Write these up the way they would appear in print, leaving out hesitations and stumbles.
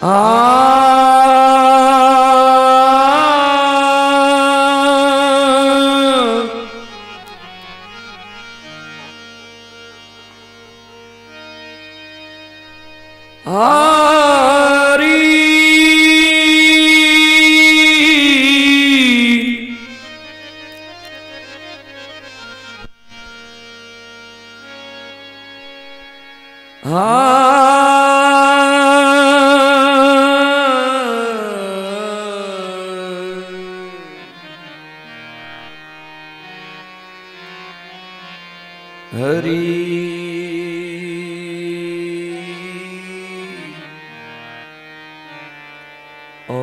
ਆ ਹਰੀ ਹਰੀ ਓ।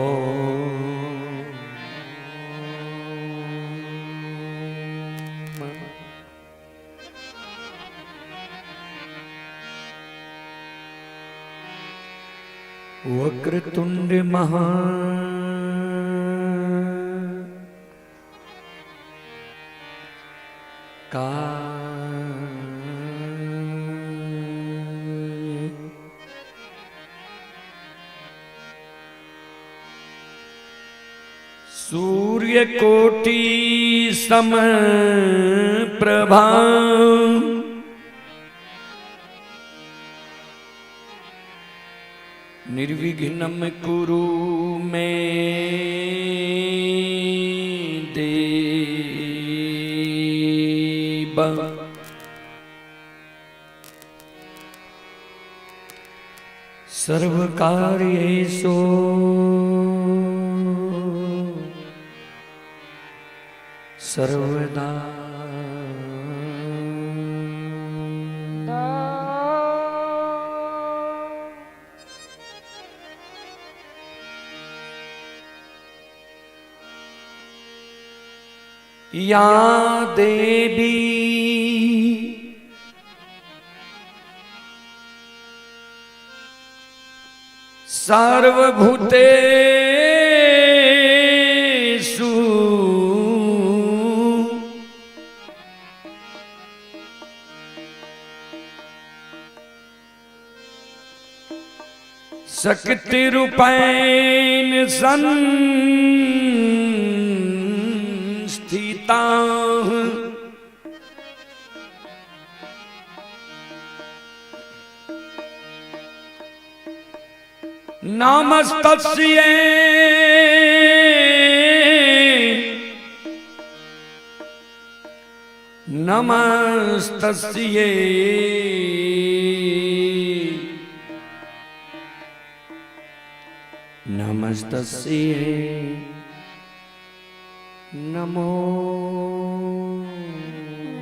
ਵਕਰਤੁੰਡ ਮਹਾ ਕਾ सूर्य कोटि सम प्रभा निर्विघ्नं कुरु मे देव। सर्वकार्येषु सर्वदा। या देवी सर्वभूतेषु शक्तिरूपेण संस्थिता नमस्तस्यै नमस्तस्यै नमस्तस्यै नमो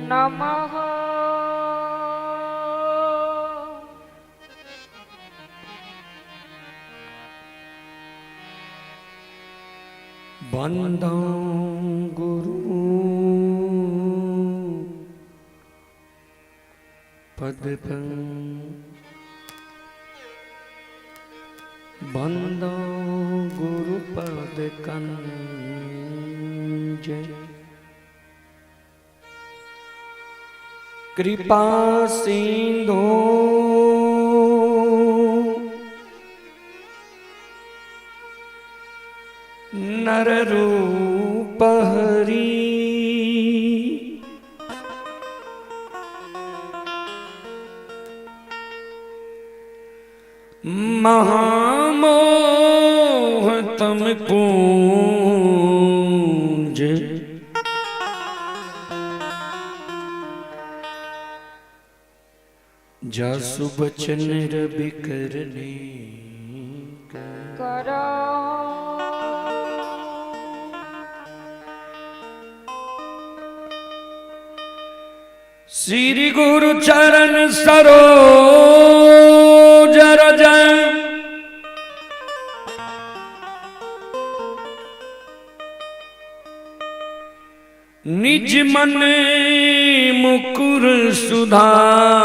નમઃ. વંદો ગુરુ પદ વંદો ગુરુ પદ કંજ કૃપા સિંધુ નર રૂપ હરી મહામોહ તમ કુંજ જાસુ બચન રબિ કરને કરો. શ્રી ગુરુ ચરણ સરોજ રજ નિજ મન મુકુર સુધારી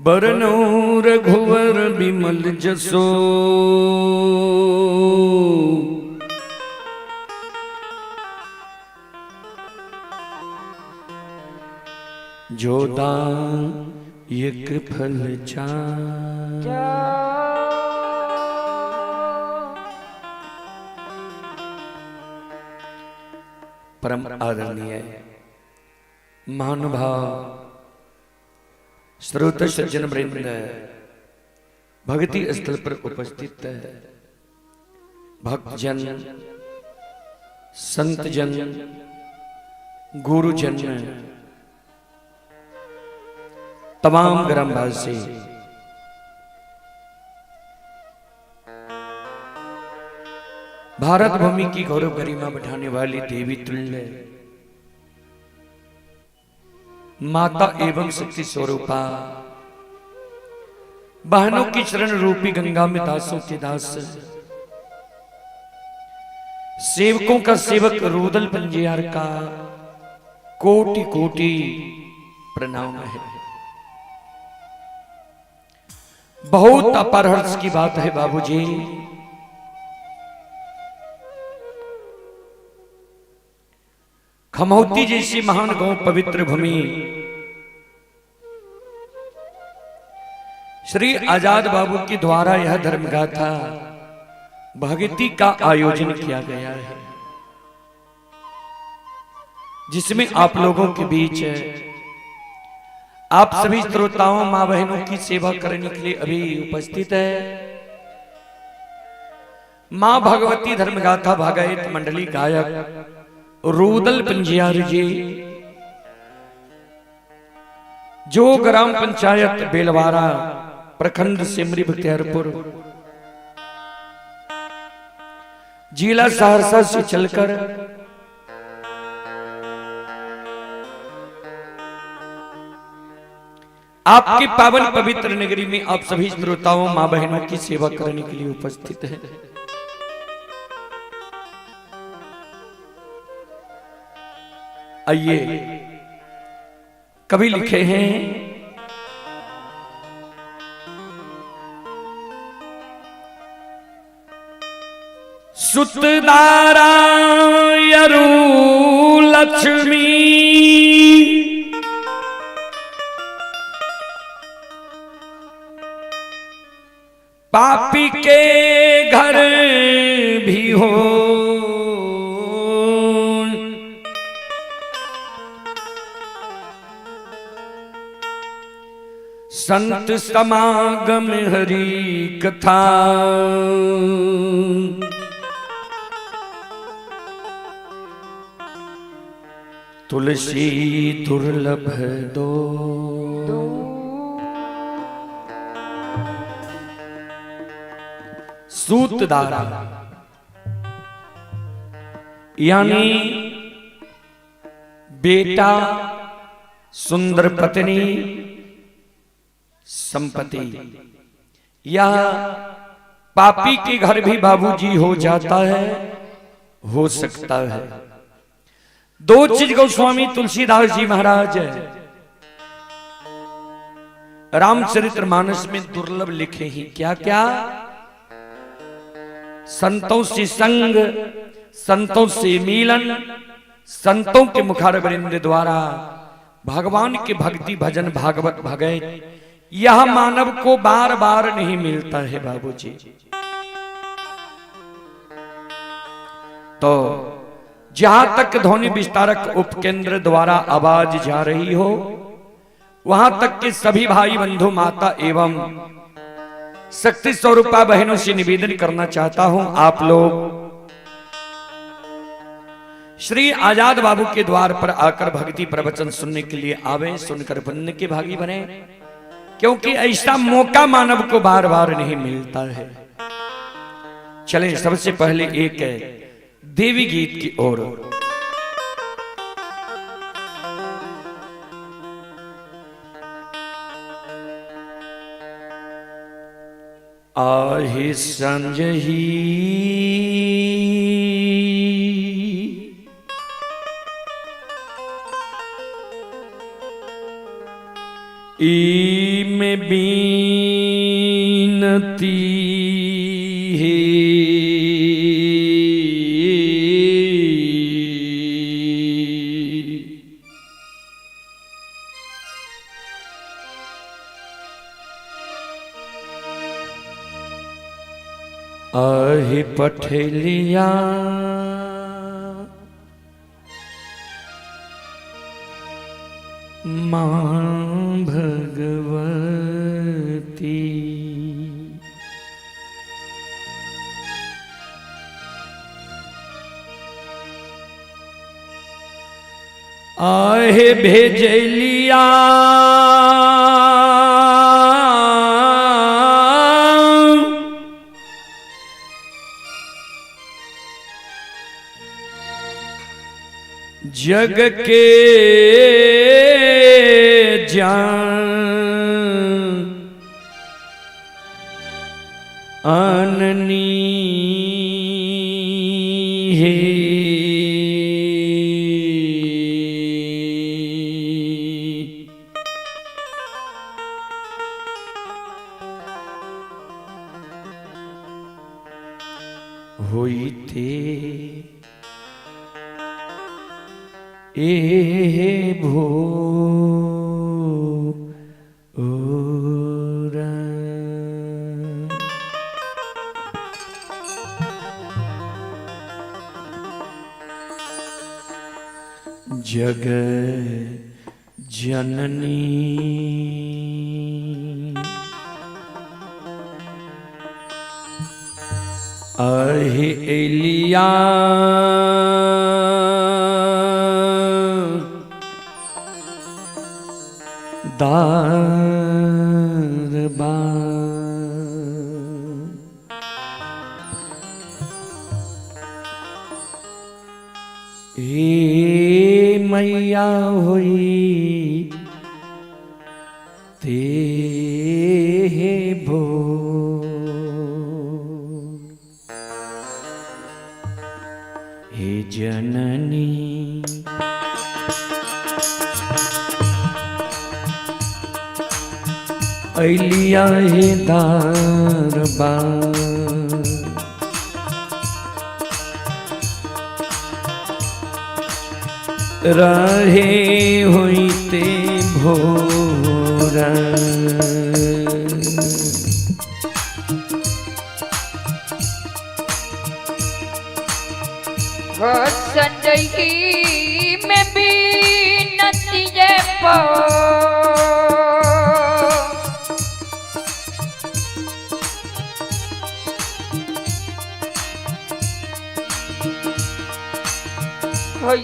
બરનો રઘુવર બિમલ જસો जो दायक फल चार। परम आदरणीय महानुभाव श्रोत सज्जन वृंद, भक्ति स्थल पर उपस्थित भक्तजन, संतजन, गुरुजन, तमाम ग्रामवासी, भारत भूमि की गौरव गरिमा बढ़ाने वाली देवी तुल्य माता एवं शक्ति स्वरूपा, बहनों की चरण रूपी गंगा में दासों के दास, सेवकों का सेवक रुदल पंजियार का कोटि कोटि प्रणाम है। बहुत अपार हर्ष की बात है बाबूजी, खमौती जैसी महान गौ पवित्र भूमि श्री आजाद बाबू के द्वारा यह धर्मगाथा भक्ति का आयोजन किया गया है, जिसमें आप लोगों के बीच आप सभी श्रोताओं माँ बहनों की सेवा करने के लिए अभी उपस्थित है माँ भगवती धर्मगाथा भागवत मंडली गायक रूदल पंजियार जी, जो ग्राम पंचायत बेलवारा, प्रखंड सिमरी बख्तियारपुर, जिला सहरसा से चलकर आपकी पावन पवित्र नगरी में आप सभी श्रोताओं मां बहनों की सेवा करने के लिए उपस्थित है। आइए, कवि लिखे हैं सुतदारा यरु लक्ष्मी पापी के घर भी हो, संत समागम हरि कथा। तुलसी दुर्लभ दो। सूतदारा यानी बेटा, सुंदर पत्नी, संपत्ति, यह पापी के घर भी बाबूजी हो जाता है, हो सकता है। दो चीज गोस्वामी तुलसीदास जी महाराज रामचरित्र मानस में दुर्लभ लिखे ही। क्या क्या? संतों से संग, संतों से मिलन, संतों के मुखारवृंद द्वारा भगवान के भक्ति भजन भागवत भगत, यह मानव को बार बार नहीं मिलता है बाबूजी। तो जहां तक ध्वनि विस्तारक उपकेंद्र द्वारा आवाज जा रही हो, वहां तक के सभी भाई बंधु, माता एवं शक्ति स्वरूपा बहनों से निवेदन करना चाहता हूं, आप लोग श्री आजाद बाबू के द्वार पर आकर भक्ति प्रवचन सुनने के लिए आवे, सुनकर पुण्य के भागी बने, क्योंकि ऐसा मौका मानव को बार बार नहीं मिलता है। चलें सबसे पहले एक है देवी गीत की ओर। आहे संजही ई में बीनती है, अहि पठेलिया माँ भगवती। आहे भेजलिया जग के जान अननी हे। होइते ए भो जग जननी। अहि एलिया दरबार हे मैया हुई ते भो हे जननी। अलिया हे दरबार रहे होइते भोर। संजई में बीनती पो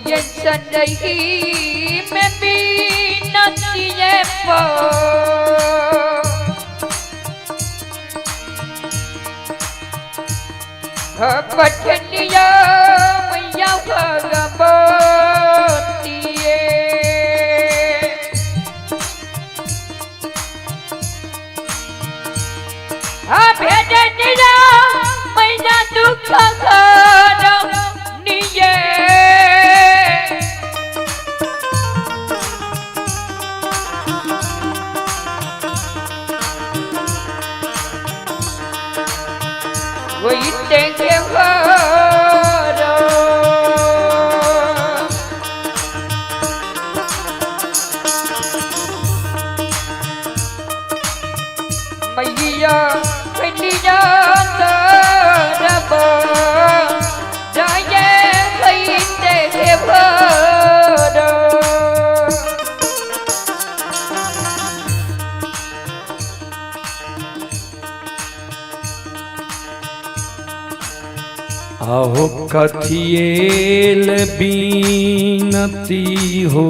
ये संजई में बीनती पो पठलिया मैया भगवती। भेजलिया मैया दुख निये मैया मैया आहो कथिएल बीनती हो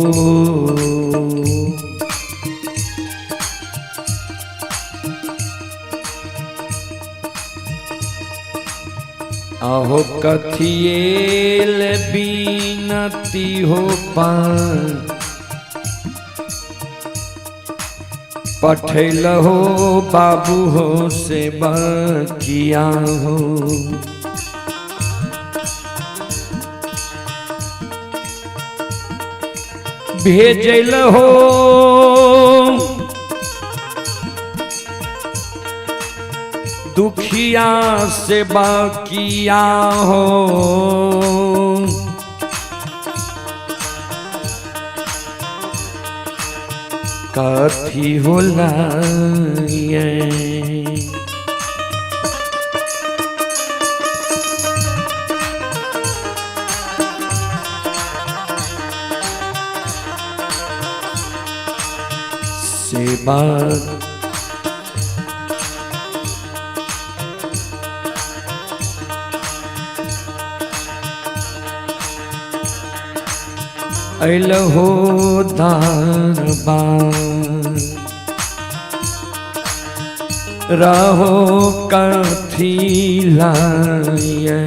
आहो कथिएल बीनती हो पठैल हो बाबू हो से बकिया हो। भेजल हो दुखिया से बाकिया हो। कथी होला ये। सेवा। अइलहो दरबार रहो कथी लाए।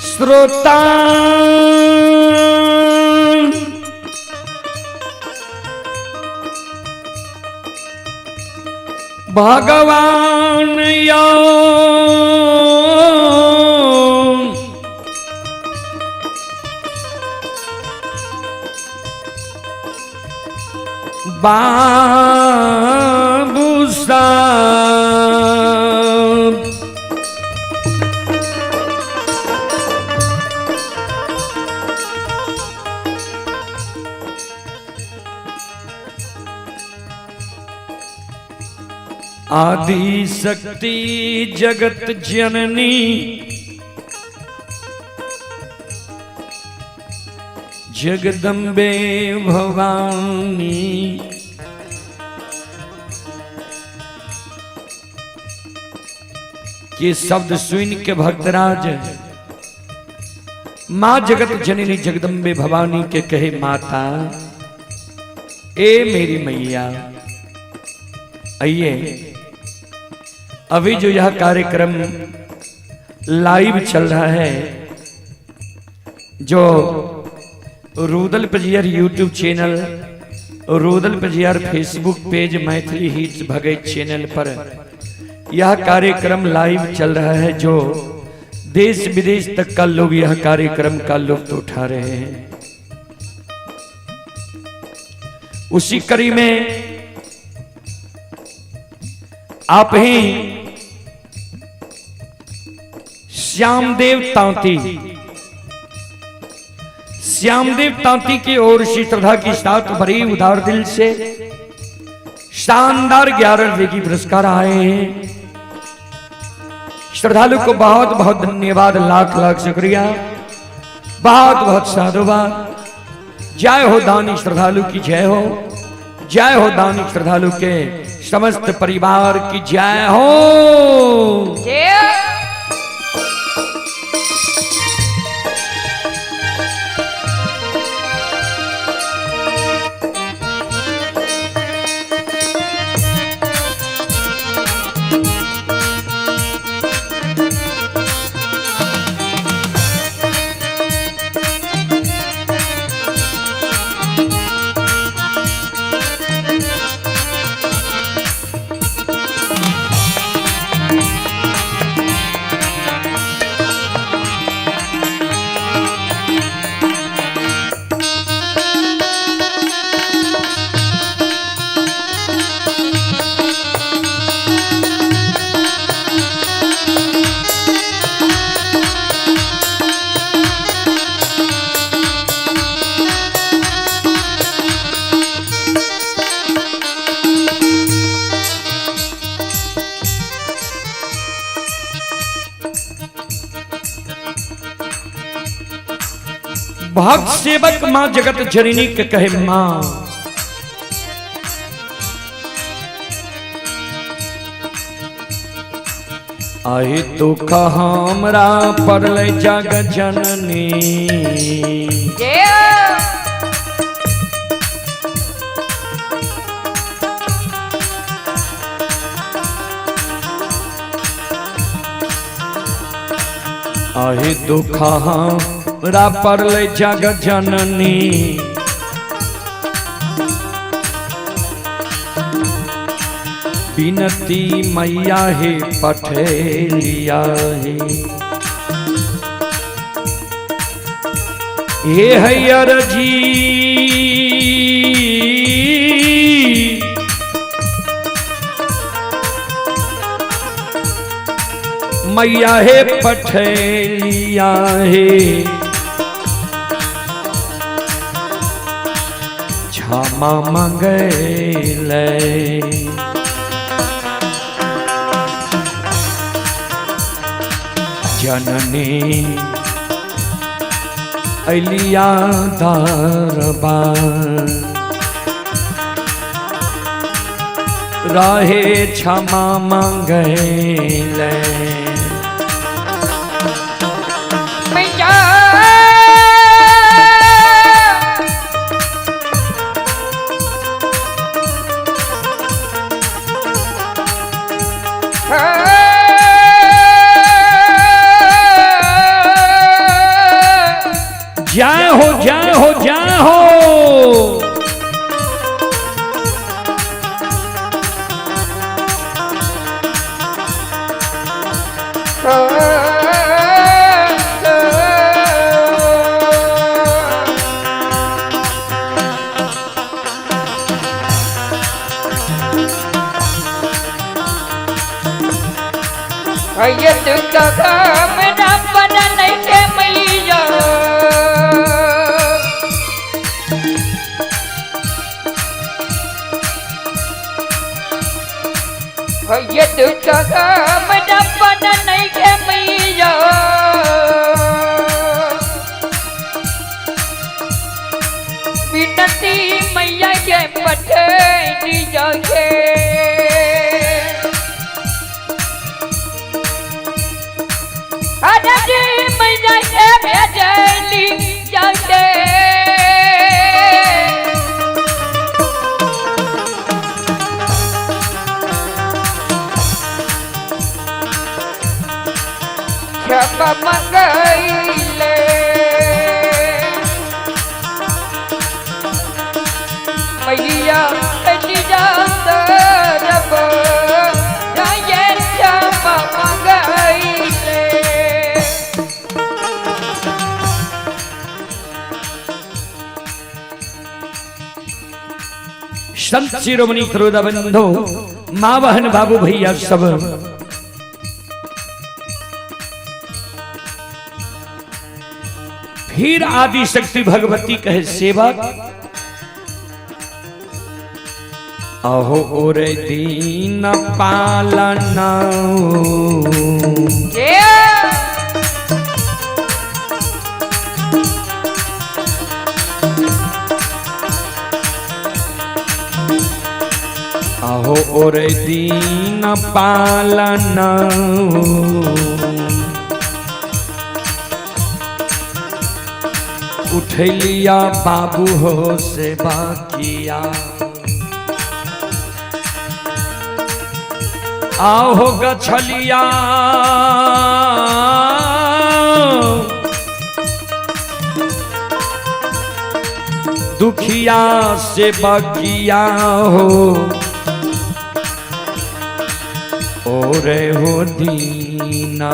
श्रोता भगवान यो बाबू साहब आदि शक्ति जगत जननी जगदम्बे भवानी के शब्द सुन के भक्तराज मां जगत जननी जगदम्बे भवानी के कहे माता ए मेरी मैया आइए। अभी जो यह कार्यक्रम लाइव चल रहा है, जो Rudal Pajiyar YouTube channel, Rudal Pajiyar Facebook page, Maithili hits Bhagat channel पर यह कार्यक्रम लाइव चल रहा है, जो देश विदेश तक का लोग यह कार्यक्रम का लुत्फ उठा रहे हैं। उसी कड़ी में आप ही श्यामदेव तांती, श्यामदेव तांती की ओर से श्रद्धा के साथ भरी उदार दिल से शानदार 11 रुपए की पुरस्कार आए हैं। श्रद्धालु को बहुत बहुत धन्यवाद, लाख लाख शुक्रिया, बहुत बहुत साधुवाद। जय हो दानी श्रद्धालु की जय हो, जय हो दानी श्रद्धालु के समस्त परिवार की जय हो। भक्त सेवक मां जगत जननी के कहे मां आहि दुख हमरा पड़लै जग जननी। आहि दुख हमरा पड़लै जग जननी। विनती मैया हे पठेलिया हे, हे हैयर जी मैया हे पठेलिया हे, क्षमा मंगैले। जननी अलिया दरबार रहे क्षमा मंगैले। मैया जय हो जय हो जय हो। मैया मैया विनती मैया के पठेलिया के, अरे मैया के भेजलिया के। क्षमा मंगैले मैया अलिया तरफ जाए, क्षमा मंगैले। संत शिरोमणि क्रोधा बंधु माँ बहन बाबू भैया सब फिर आदि शक्ति भगवती कहे सेवक अहो ओरे दीन पालना अहो ओरे दीन पालना उठलिया बाबू हो सेवा किया, आहो गछलिया दुखिया से बकिया हो ओरे हो दीना।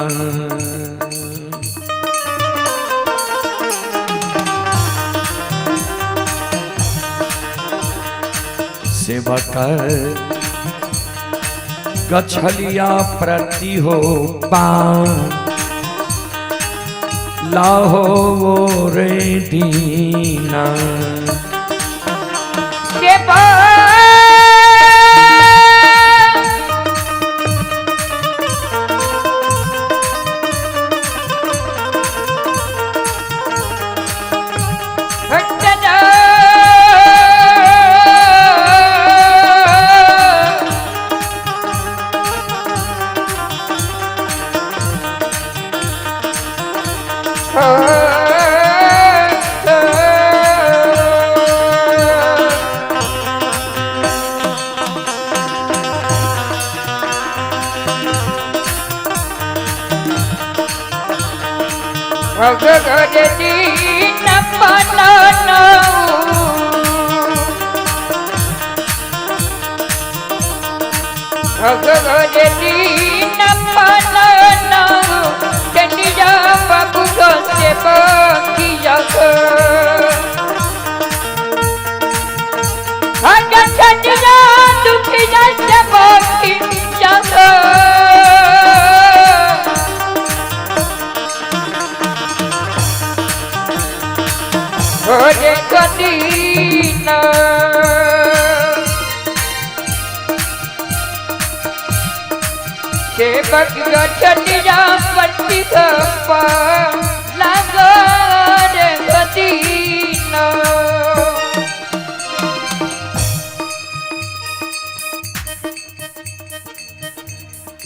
सेवक गछलिया प्रति हो पान लाहो रे दीना।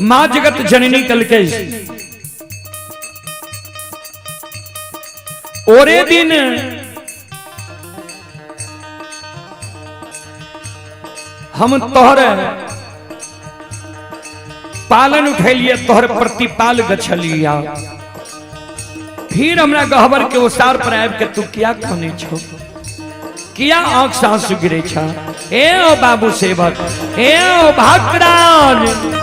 मां जगत जननी कलके ओरे दिन हम तोहर पालन उठेलिए, तोहर प्रतिपाल गछलिया, फिर हमरा गहबर के ओसार पर आबि के तू किया खने छो, किया आंख से आंसू गिरे छा? ए ओ बाबू सेवक, ए ओ भक्तराज,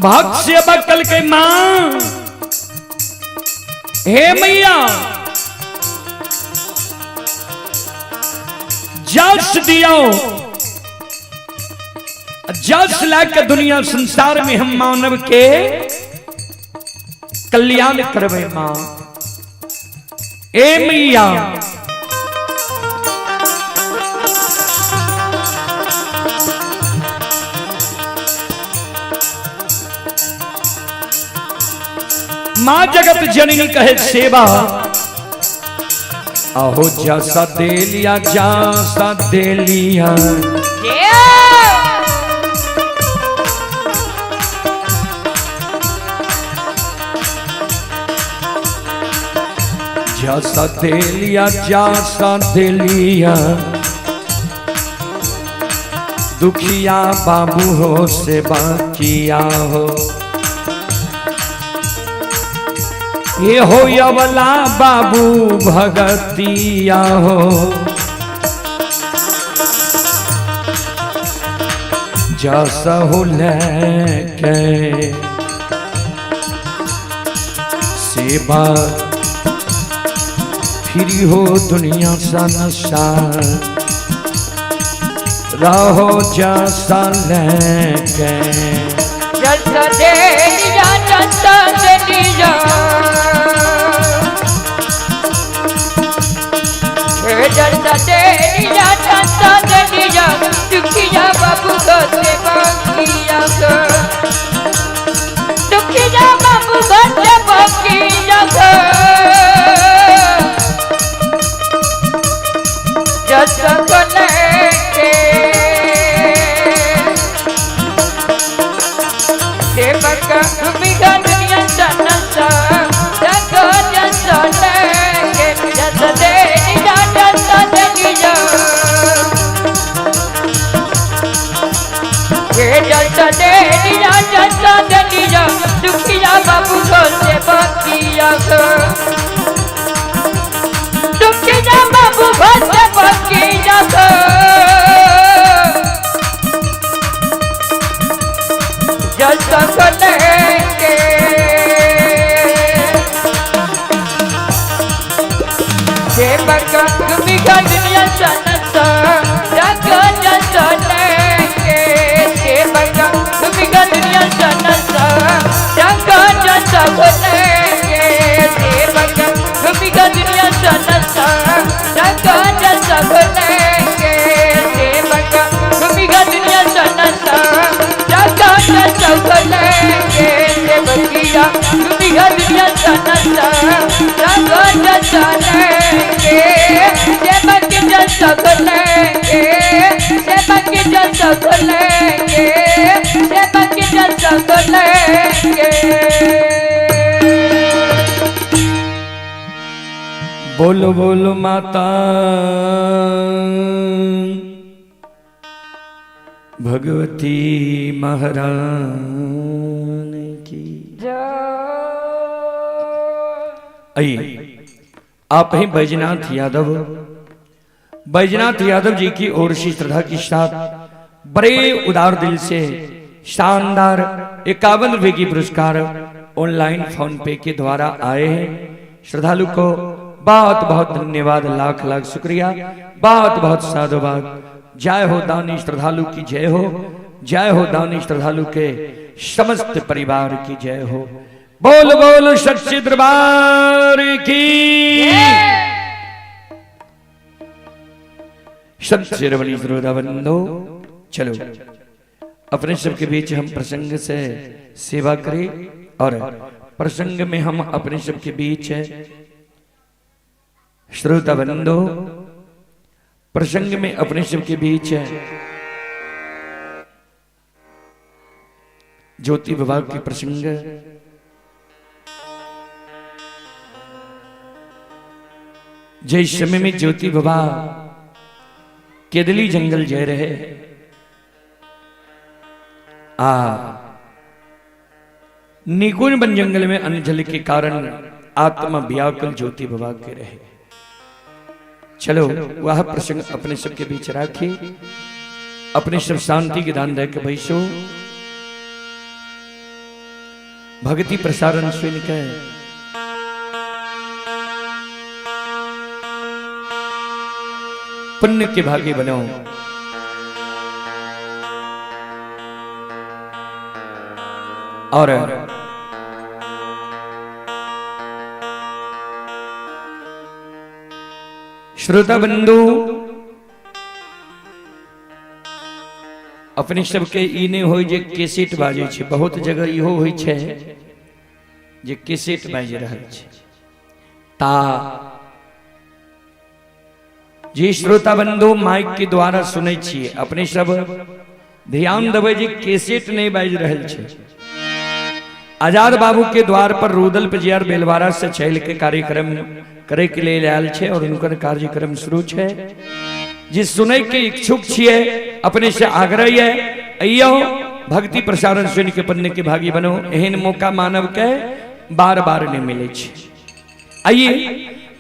भक्त सेवक कल के मां, हे मैया जस दियो, जस लाके दुनिया संसार में हम मानव के कल्याण करवे मां। ए मैया मां जगत जननी कहे सेवा, आहो जैसा दे लिया जैसा दे लिया, जैसा दे लिया जैसा दे लिया, दुखिया बाबू हो सेवा किया हो, ये हो यवला बाबू भगतिया हो, जैसा हो लेके सेवा फिर हो दुनिया सा नशा रहो जैसा लेके जैसा दे लिया जैसा दे लिया, जैसा दे लिया जैसा दे लिया, दुखिया बाबू को सेवा किया गो, दुखिया सेवकिया जस लेके सेवक दुनिया सनसा जग जस लेके जस दे जस दनिया हे जस दे जस दनिया दुखिया बाबू को सेवकिया दुखिया बाबू को सेवकिया जस लेके सेवक दुनिया दुनिया सनसा जग जस लेके सेवक दुनिया दुनिया सनसा जग जस लेके सेवक दुनिया दुनिया सनसा जग जस लेके सेवक दुनिया दुनिया सनसा जग जस लेके सेवकिया दुनिया दुनिया सनसा जग जस लेके सेवक जस लेके सेवक जस लेके सेवक जस लेके। बोलो बोलो माता भगवती महारानी की आइए। आप ही बैजनाथ यादव, बैजनाथ यादव जी की ओर से श्रद्धा के साथ बड़े उदार दिल से शानदार 51 रुपए की पुरस्कार ऑनलाइन फोन पे के द्वारा आए हैं। श्रद्धालु को बहुत बहुत धन्यवाद, लाख लाख शुक्रिया, बहुत बहुत साधुवाद। जय हो दानी श्रद्धालु की जय हो, जय हो दानी श्रद्धालु के समस्त परिवार की जय हो। बोल बोल सच्चे दरबार की। संत शिरोमणि श्रोता बंधु, चलो अपने सबके बीच हम प्रसंग से सेवा करें और प्रसंग में हम अपने सबके बीच श्रोता बंधु प्रसंग में अपने सबके बीच ज्योति विभाग के प्रसंग जय समय में ज्योति बाबा केदली जंगल जय रहे आ निकुंज वन जंगल में अन्न जल के कारण आत्मा व्याकुल ज्योति बाबा के रहे। चलो वह प्रसंग अपने सबके बीच राखी, अपने सब शांति के दान दे के बैसो। भक्ति प्रसारण सुन के पुण्य के भागी बनो। और श्रोता बंधु अपने सबके ई नहीं होय जे कैसेट बाजै छै, बहुत जगह इहो होय छै जे कैसेट बाजि रहल छै। ता जे श्रोता बंधु माइक के द्वारा सुनै छियै, अपने सब ध्यान देबै जे कैसेट नहीं बाजि रहल छै। आजाद बाबू के द्वार पर रुदल पजियार बेलवारा से चल के कार्यक्रम करे के लिए आयल छै और उनकर कार्यक्रम शुरू छै। जे सुनै के इच्छुक छियै अपने से आग्रह है अइयो भक्ति प्रसारण सुन के पन्ने के भागी बनो। एहन मौका मानव के बार बार नहीं मिले छै। आइए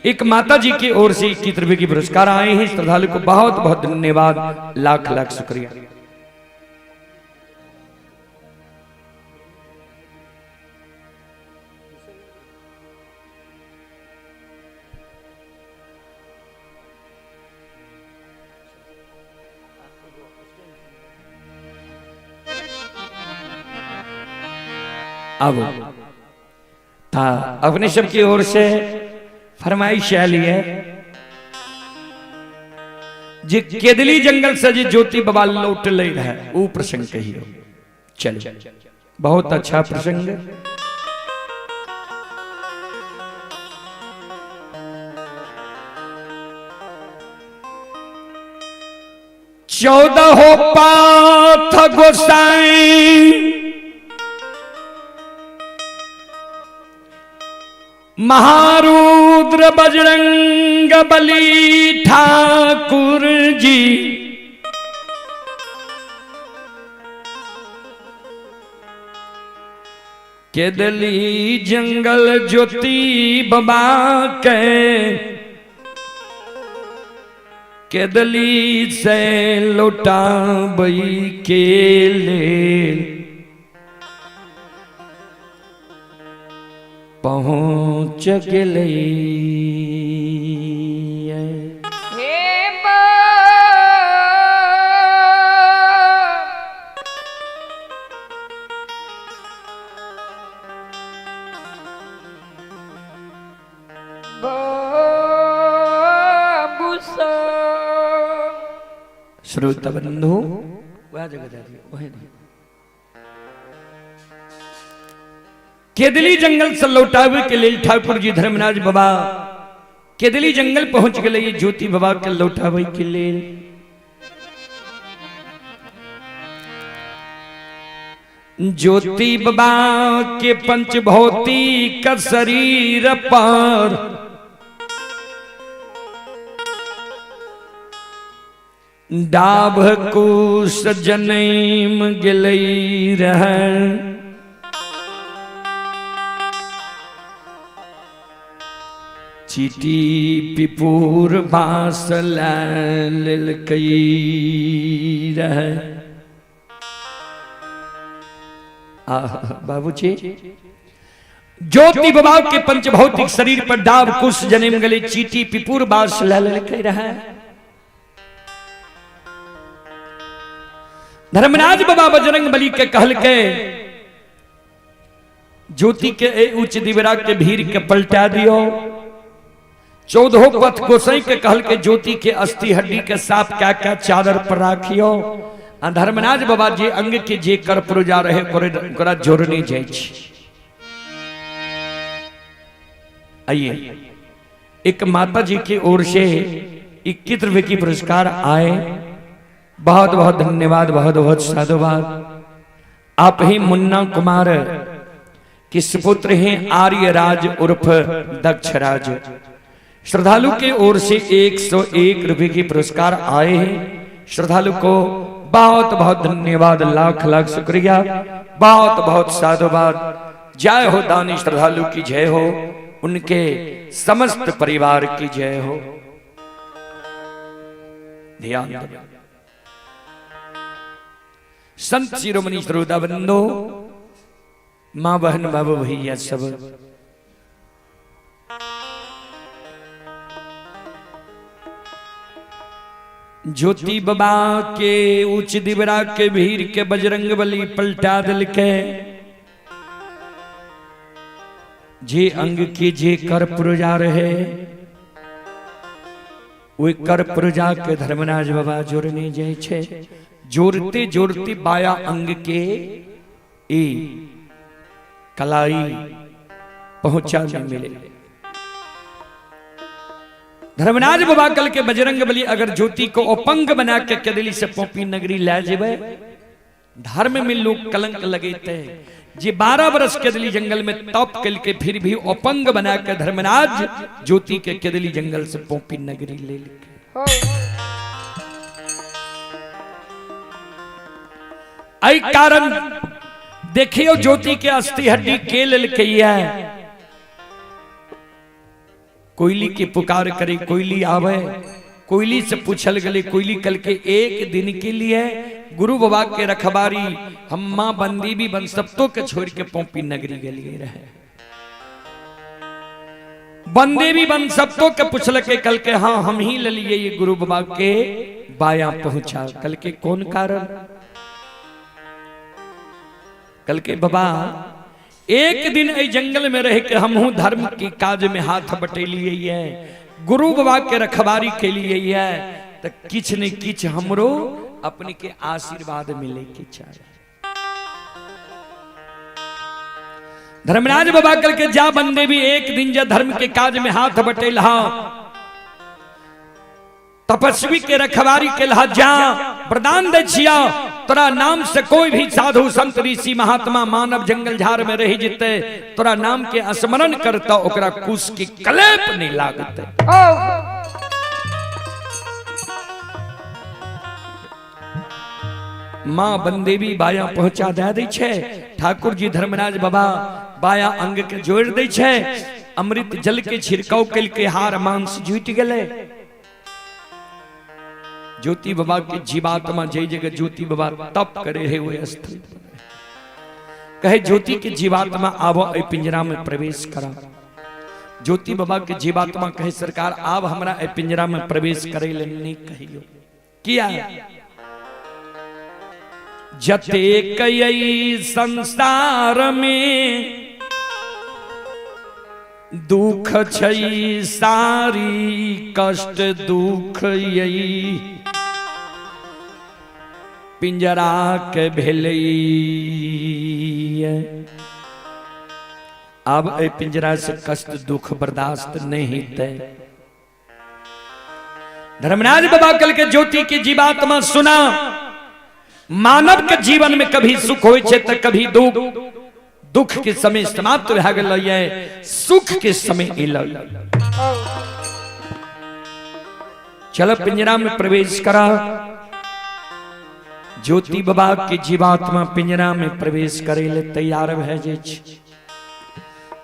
एक माता जी की ओर से 21 रुपए की पुरस्कार आए हैं, श्रद्धालु को बहुत बहुत धन्यवाद, लाख लाख शुक्रिया। अब था अपने सब की ओर से फरमाइश आयल है जे केदली जंगल से जे ज्योति बाबा लौट ले रहे वो प्रसंग कहियो। चलो बहुत अच्छा प्रसंग। 14 पाथ गोसाई महारुद्र बजरंग बली ठाकुर जी केदली जंगल ज्योति बाबा के केदली से लौटाबई के लेल पहुँच गेलै। हे बाबू श्रोता बंधु वह जगह जा रही है, वही नहीं। केदली जंगल से लौटावे के लिए ठाकुर जी धर्मराज बाबा केदली जंगल पहुंच गए ज्योति बाबा के लौटावे के लिए। ज्योति बाबा के पंच भौतिक शरीर पर डाभ कुश जनैम गेलै रहे। चीटी पिपुर बांस लेलकै रहे। बाबूजी ज्योति बाबा के पंचभौतिक शरीर पर डाब कुश जन्म गले चीटी पिपुर बांस लेलकै रहे। धर्मराज बाबा बजरंग बली के कहलकै ज्योति के ए उच्च दिवरा के भीड़ के पलटा दियो। 14 पथ गोसाई के कहलकै ज्योति के अस्थि हड्डी के साफ क्या क्या चादर पर राखियो। आ धर्मराज बाबा जे अंग के जे कर पुरजा रहे ओकरा जोड़ने जाइ छी। आइए एक माता जी की ओर से 21 रुपए की पुरस्कार आए, बहुत बहुत धन्यवाद, बहुत बहुत साधुवाद। आप ही मुन्ना कुमार के सुपुत्र हैं आर्यराज उर्फ दक्षराज। श्रद्धालु के ओर से 101 रुपए की पुरस्कार आए हैं। श्रद्धालु को बहुत बहुत धन्यवाद, लाख लाख शुक्रिया, बहुत बहुत साधुवाद। जय हो दानी श्रद्धालु की जय हो, उनके समस्त परिवार की जय हो। ध्यान दो संत शिरोमणि श्रोता बंधो, माँ बहन बाबू भैया सब, ज्योति बाबा के उच्च दिवरा के भीड़ के बजरंग बली पलटा दिल के जे अंग के जे कर पुरजा रहे वे कर पुरजा के धर्मराज बाबा जोड़ने जाय छे। जोड़ते जोड़ते बाया अंग के ई कलाई पहुंचा नहीं मिले। धर्मराज बाबा कल के बजरंग बली अगर ज्योति को अपंग बना के केदली से पोपी नगरी ला जेबे, धर्म में लोग कलंक लगेते जे 12 बरस केदली जंगल में तप के फिर भी अपंग बना के धर्मराज ज्योति के केदली जंगल से पोपी नगरी ले लेके। आई कारण देखियो ज्योति के अस्थि हड्डी के लेलकै है। कोयली के पुकार करे कोयली आवे, कोयली से पूछल गले कोयली कल के एक दिन के लिए गुरु बाबा के रखबारी हम मां बंदी भी बन सबतो के छोड़ के पोपी नगरी गलिए रहे। बंदे भी बन सबतो के पूछल के कल के हाँ हम ही ले लिए ये गुरु बाबा के बाया पहुंचा। कल के कौन कारण? कल के बाबा एक दिन ए जंगल में रह के हम हूं धर्म के काज में हाथ बटेलिए है, गुरु बाबा के रखबारी के लिए है, तो किछ न किछ हमरो अपने के आशीर्वाद मिले के चाहिए। धर्मराज बाबा कल के जा बंदे भी एक दिन जा धर्म के काज में हाथ बटेला, तपस्वी के रखवारी के लहा जा वरदान दै छिया, तोरा नाम से कोई भी साधु संत ऋषि महात्मा मानव जंगल झाड़ में रही जिते तोरा नाम के स्मरण करता ओकरा कुश की कलेप नहीं लागते। माँ बनदेवी बाया पहुंचा दे दै छे, ठाकुर जी धर्मराज बाबा बाया अंग के जोड़ दै छे, अमृत जल के छिड़काव कल के हार मांस जुट गए। ज्योति बाबा के जीवात्मा जय जगह ज्योति बाबा तप करे है वो स्थल कहे ज्योति के जीवात्मा आवो ए पिंजरा में प्रवेश करा। ज्योति बाबा के जीवात्मा कहे सरकार आब हमरा ए पिंजरा में प्रवेश करे ले नहीं कहियो। किया जते कई संसार में दुख छई सारी कष्ट दुख यही पिंजरा के भेलई। अब ए पिंजरा से कष्ट दुख बर्दाश्त नहीं ते। धर्मराज बाबा कल के ज्योति की जीवात्मा सुना, मानव के जीवन में कभी सुख होय छे त कभी दुख, दुख के समय समाप्त भए गेलै, सुख के समय एलै। चल पिंजरा में प्रवेश करा। ज्योति बाबा के जीवात्मा पिंजरा में प्रवेश करे ले तैयार भए जाइ छै।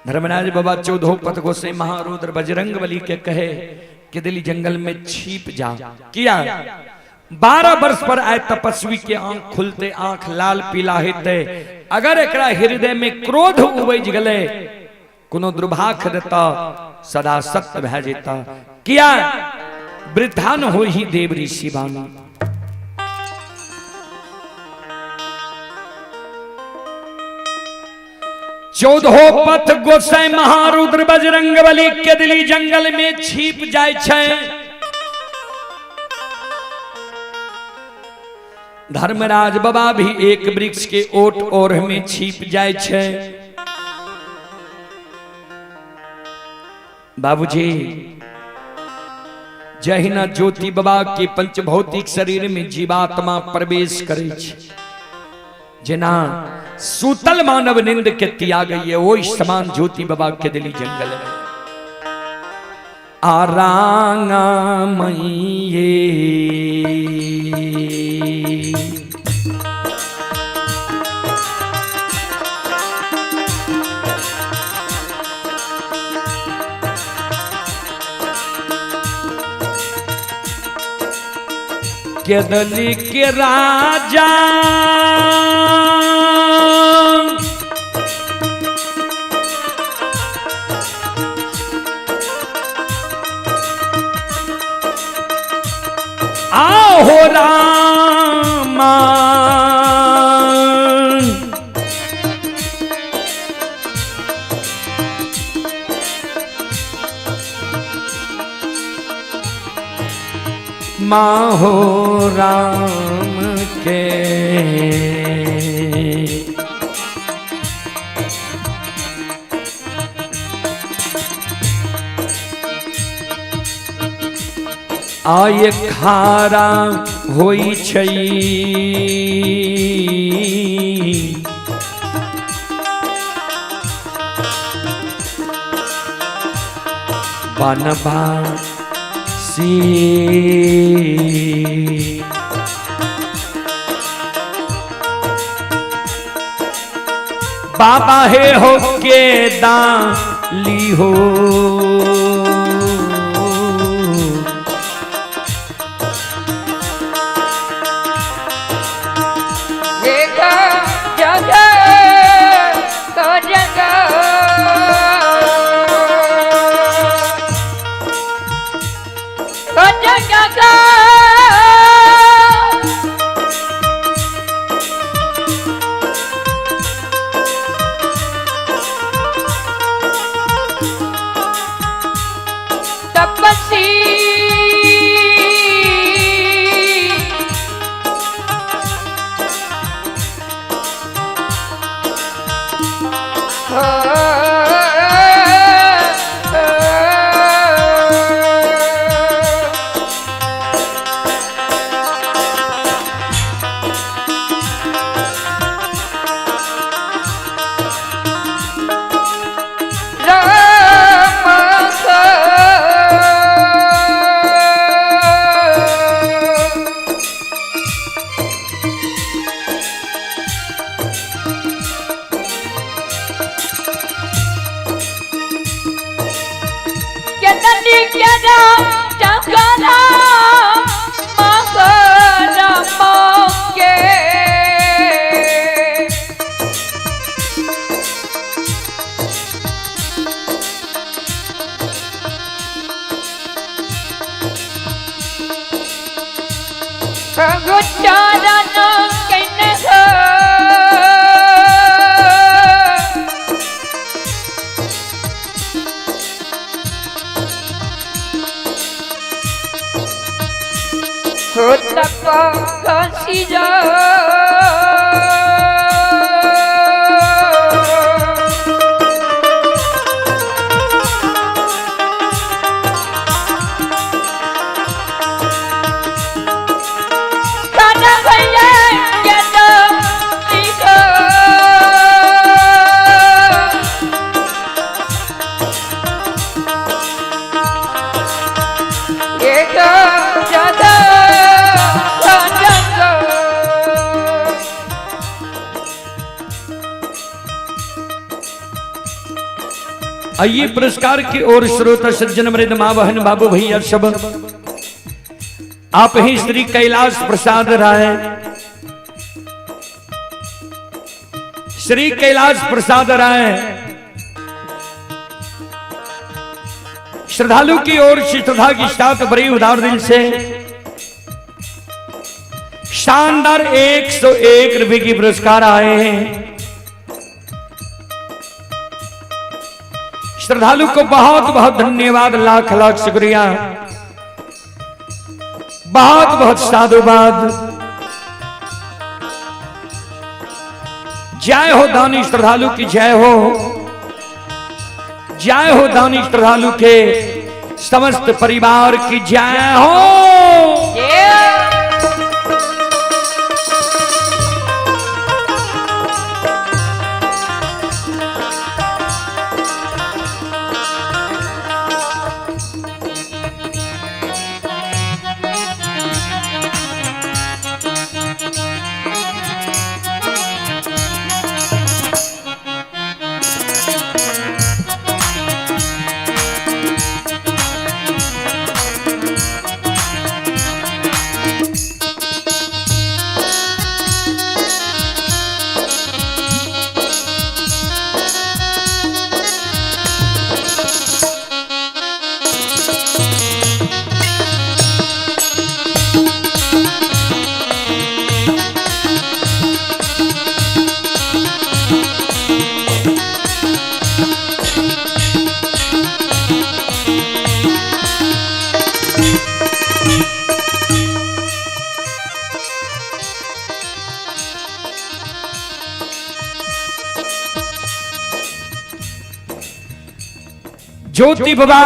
धर्मराज बाबा चौदहो पथ गोसाई महारुद्र बजरंग बली के कहे कि दिल्ली जंगल में छिप जा। किया 12 वर्ष पर आए तपस्वी के आंख खुलते आंख लाल पीला हेते, अगर एकरा हृदय में क्रोध उबज गले कोनो दुर्भाग्य देता सदा सत्य भए जेता। किया वृद्धान हो ही देव ऋषि बानी। चौदहो पथ गोसाई महारुद्र बजरंग बली के दिली जंगल में छिप जाय छै। धर्मराज बाबा भी एक वृक्ष के ओट ओढ़ में छिप जाय छै। बाबूजी जहिना ज्योति बाबा के पंचभौतिक शरीर में जीवात्मा प्रवेश करे छै, जेना सूतल मानव निंद के त्याग है वही समान ज्योति बाबा के दिली जंगल में आरांगा मइये। केदली के राजा आहो रामा माहो राम के आय खारा होई छई बनबा सी। बाबा हे हो के दाली हो आइए पुरस्कार की ओर श्रोता सज्जन मृद माँ बहन बाबू भैया सब, आप ही श्री कैलाश प्रसाद राय, श्री कैलाश प्रसाद राय श्रद्धालु की ओर से श्रद्धा की साथ बड़ी उदार दिल से शानदार 101 रुपए की पुरस्कार आए हैं। श्रद्धालु को बहुत बहुत धन्यवाद, लाख लाख शुक्रिया, बहुत बहुत साधुवाद। जय हो दानी श्रद्धालु की जय हो, जय हो दानी श्रद्धालु के समस्त परिवार की जय हो। ज्योति बाबा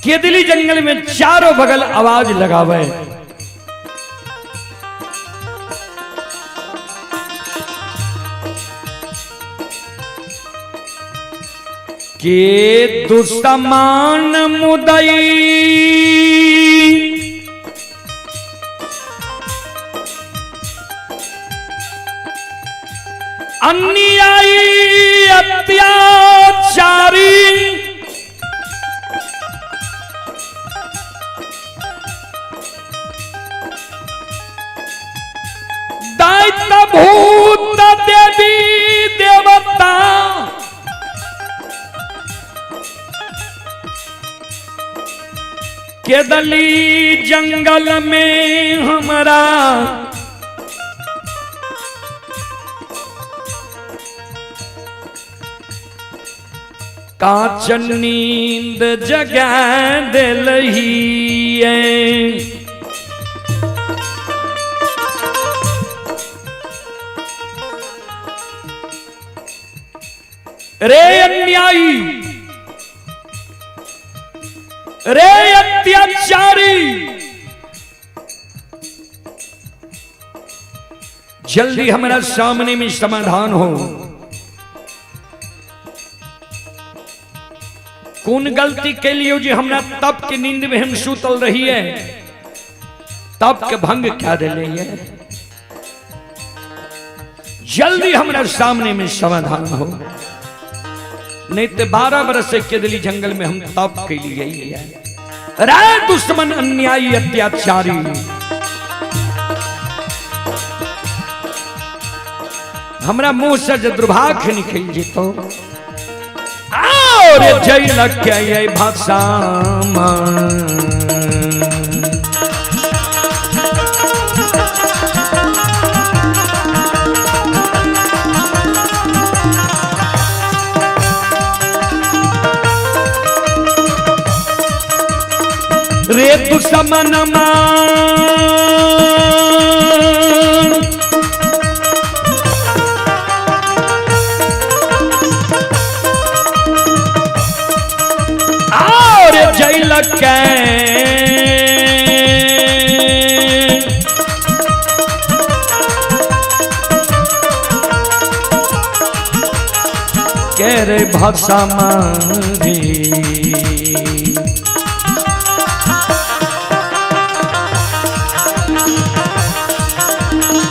केदली जंगल में चारों बगल आवाज लगावे, के दुश्मन मुदई अन्यायी अत्याचारी दैत्य भूत देवी देवता केदली जंगल में हमरा कांच नींद जगा दिलही। रे अन्यायी, रे अत्याचारी, जल्दी हमारा सामने में समाधान हो। कौन गलती के लिए जो हमरा तप के नींद में हम सुतल रही है, तप के भंग क्या दे है। जल्दी हमरा सामने में समाधान हो, नहीं तो 12 बरस से केदली जंगल में हम तप के लिए राय दुश्मन अन्यायी अत्याचारी। हमरा मुंह से जे दुर्भाग्य निकल जेतो और जैल के ये भाषा। रे दुश्मन और जैल के के रे भाषा मारी।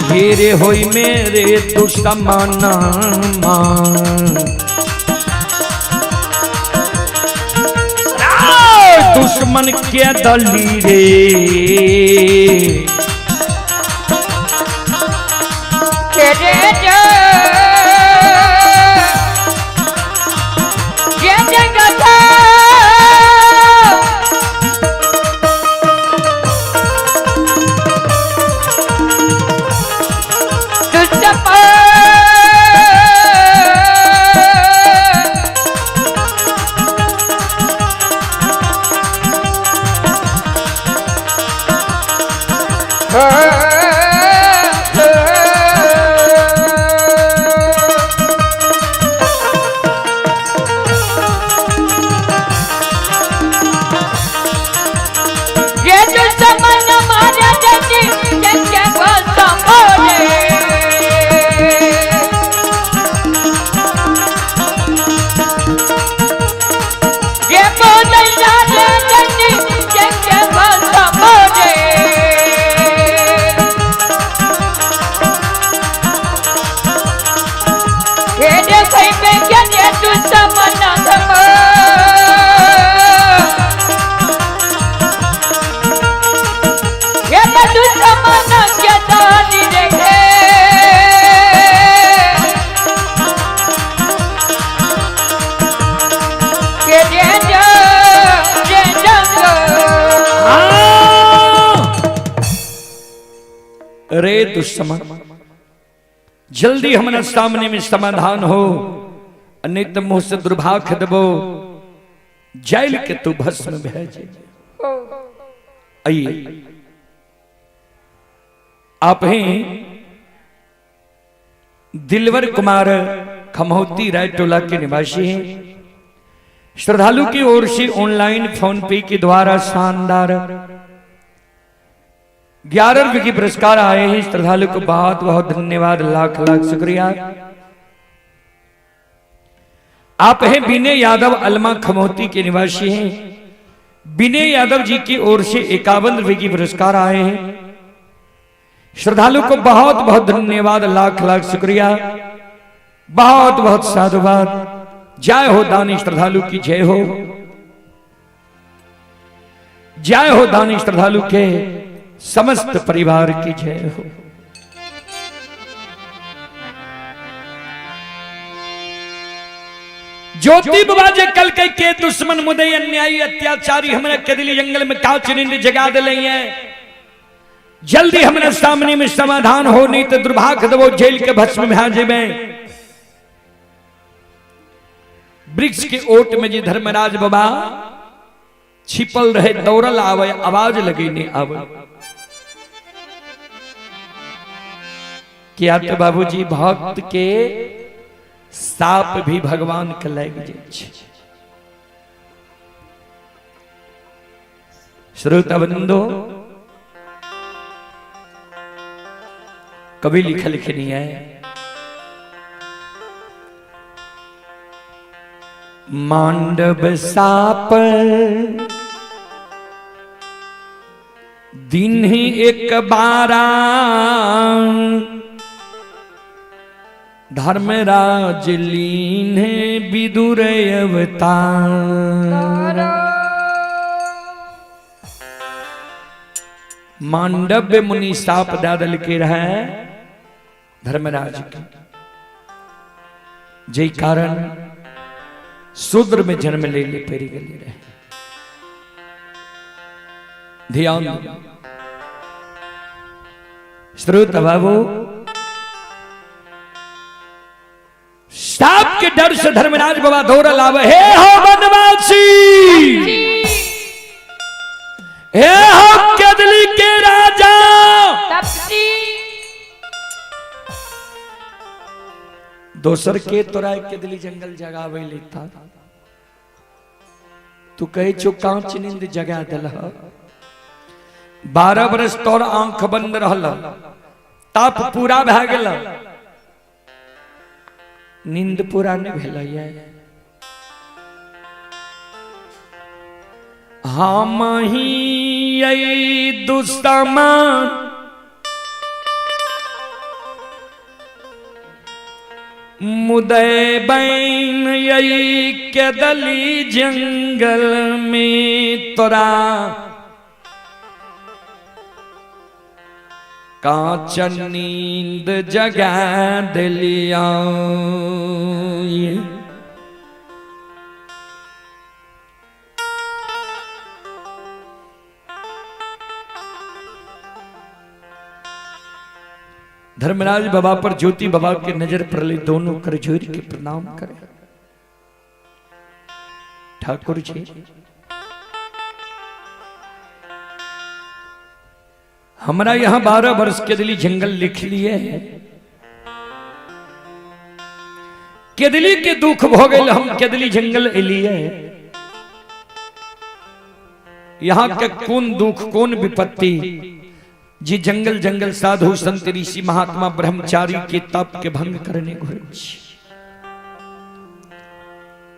हेरे होई मेरे दुश्मन दुश्मन के दली रे रे दुश्मन जल्दी हमारे सामने में समाधान हो, नहीं तो मुंह से दुर्भाग्य देबो जेल के तू भस्म भेजे। आइए आप ही दिलवर कुमार खमौती रायटोला के निवासी हैं। श्रद्धालु की ओर से ऑनलाइन फोन पे के द्वारा शानदार 11 रुपए की पुरस्कार आए हैं। श्रद्धालु को बहुत बहुत धन्यवाद, लाख लाख शुक्रिया। आप हैं विनय यादव अलमा खमौती के निवासी हैं। विनय यादव जी की ओर से 51 रुपए की पुरस्कार आए हैं। श्रद्धालु को बहुत बहुत धन्यवाद, लाख लाख शुक्रिया, बहुत बहुत साधुवाद। जय हो दानी श्रद्धालु की जय हो, जय हो दानी श्रद्धालु के समस्त परिवार की जय हो। ज्योति बाबा जे कल के दुश्मन मुदई अन्यायी अत्याचारी हमरा केदली जंगल में काच नींद जगा दिले है, जल्दी हमने सामने में समाधान हो, नहीं तो दुर्भाग्य देवो जेल के भस्म भा जेबे। वृक्ष के ओट में जी धर्मराज बाबा छिपल रहे, दौड़ल आवे, आवाज लगी नहीं आवे। क्या तो बाबूजी भक्त के साप भी भगवान के लग जाए। श्रोता बंधु कभी लिखा लिखे नहीं है, मांडव साप दिन ही एक बारा, धर्मराज लीन्हे विदुर अवतार। मांडव्य मुनि साप दे देलकै रहे धर्मराज के, जे कारण शूद्र में जन्म ले ले पड़ि गेलै रहे। ध्यान श्रोत बाबू, साप के डर से धर्मराज बाबा दौड़ल आवे, हे हो वनवासी, हे हो केदली के राजा तपसी। दोसर के तोरा केदली जंगल जगावे लेता, तू कहे छो कांच नींद जगा दिल। 12 बरस तोर आंख बंद रहल, ताप पूरा भए गेल, नींद पूरा नहीं भेल। हम ही दुश्मन मुदय बैन यही केदली जंगल में तोरा कांच नींद जगा दिलिया। धर्मराज बाबा पर ज्योति बाबा के नजर पड़ले, दोनों कर जोड़ के प्रणाम करे। ठाकुर जी हमारा यहां 12 वर्ष के दिली जंगल लिख लिए है, केदली के दुख भ गए, हम केदली जंगल एलिए। यहां के कौन दुख कौन विपत्ति जी जंगल जंगल साधु संत ऋषि महात्मा ब्रह्मचारी के तप के भंग करने घुरे छी।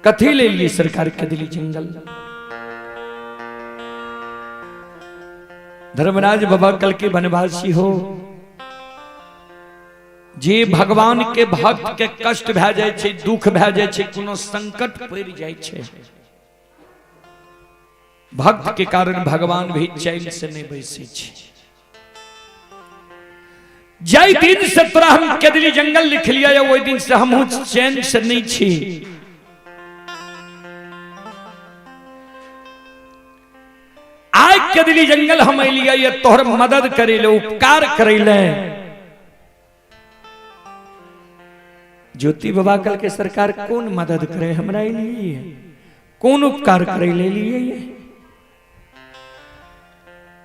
कथी ले लिए सरकार केदली जंगल? धर्मराज बाबा कल के वनवासी हो, जे भगवान के भक्त के कष्ट भए जाय छै, दुख भए जाय छै, कोनो संकट पड़ि जाय छै, भक्त के कारण भगवान भी चैन से नहीं बैसै छै। जाहि दिन से तोरा हम केदली जंगल लिख लिया, ओहि दिन से हमहूँ चैन से नहीं छी। आइ केदली जंगल हम एलियै ये तोहर मदद करे ले, उपकार करे ले। ज्योति बाबा कल के सरकार कौन मदद करे हमरा एलियै, कौन उपकार करे ले लिए?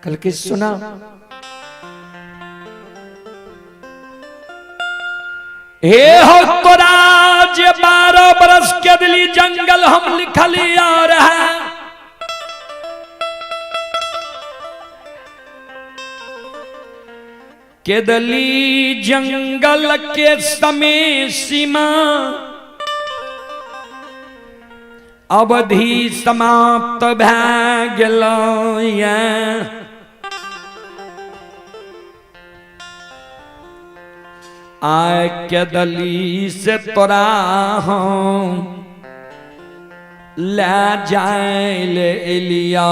कल के सुना, हे हो तोरा जे 12 बरस के दिली जंगल हम लिखली आ रहा, केदली जंगल के समय सीमा अवधि समाप्त भए गेल। आय केदली से तोरा हम ले जाय ले एलिया।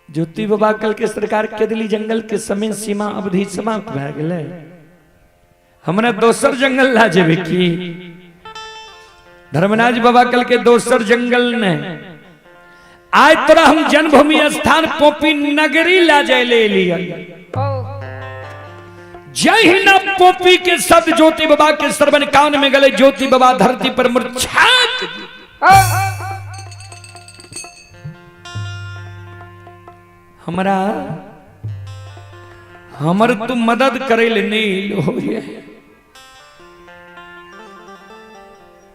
ज्योति बाबा कल के सरकार केदली जंगल के समय सीमा अवधि समाप्त भए गेलै, हमरा दोसर जंगल ला जेबे की? धर्मराज बाबा कल के दोसर जंगल ने आय तोरा हम जन्मभूमि स्थान पोपी नगरी ला जाय ले लिया। जहिना पोपी के शब्द ज्योति बाबा के श्रवण कान में गले, ज्योति बाबा धरती पर मूर्छा। हमरा हमर तू मदद करे ले नहीं हो,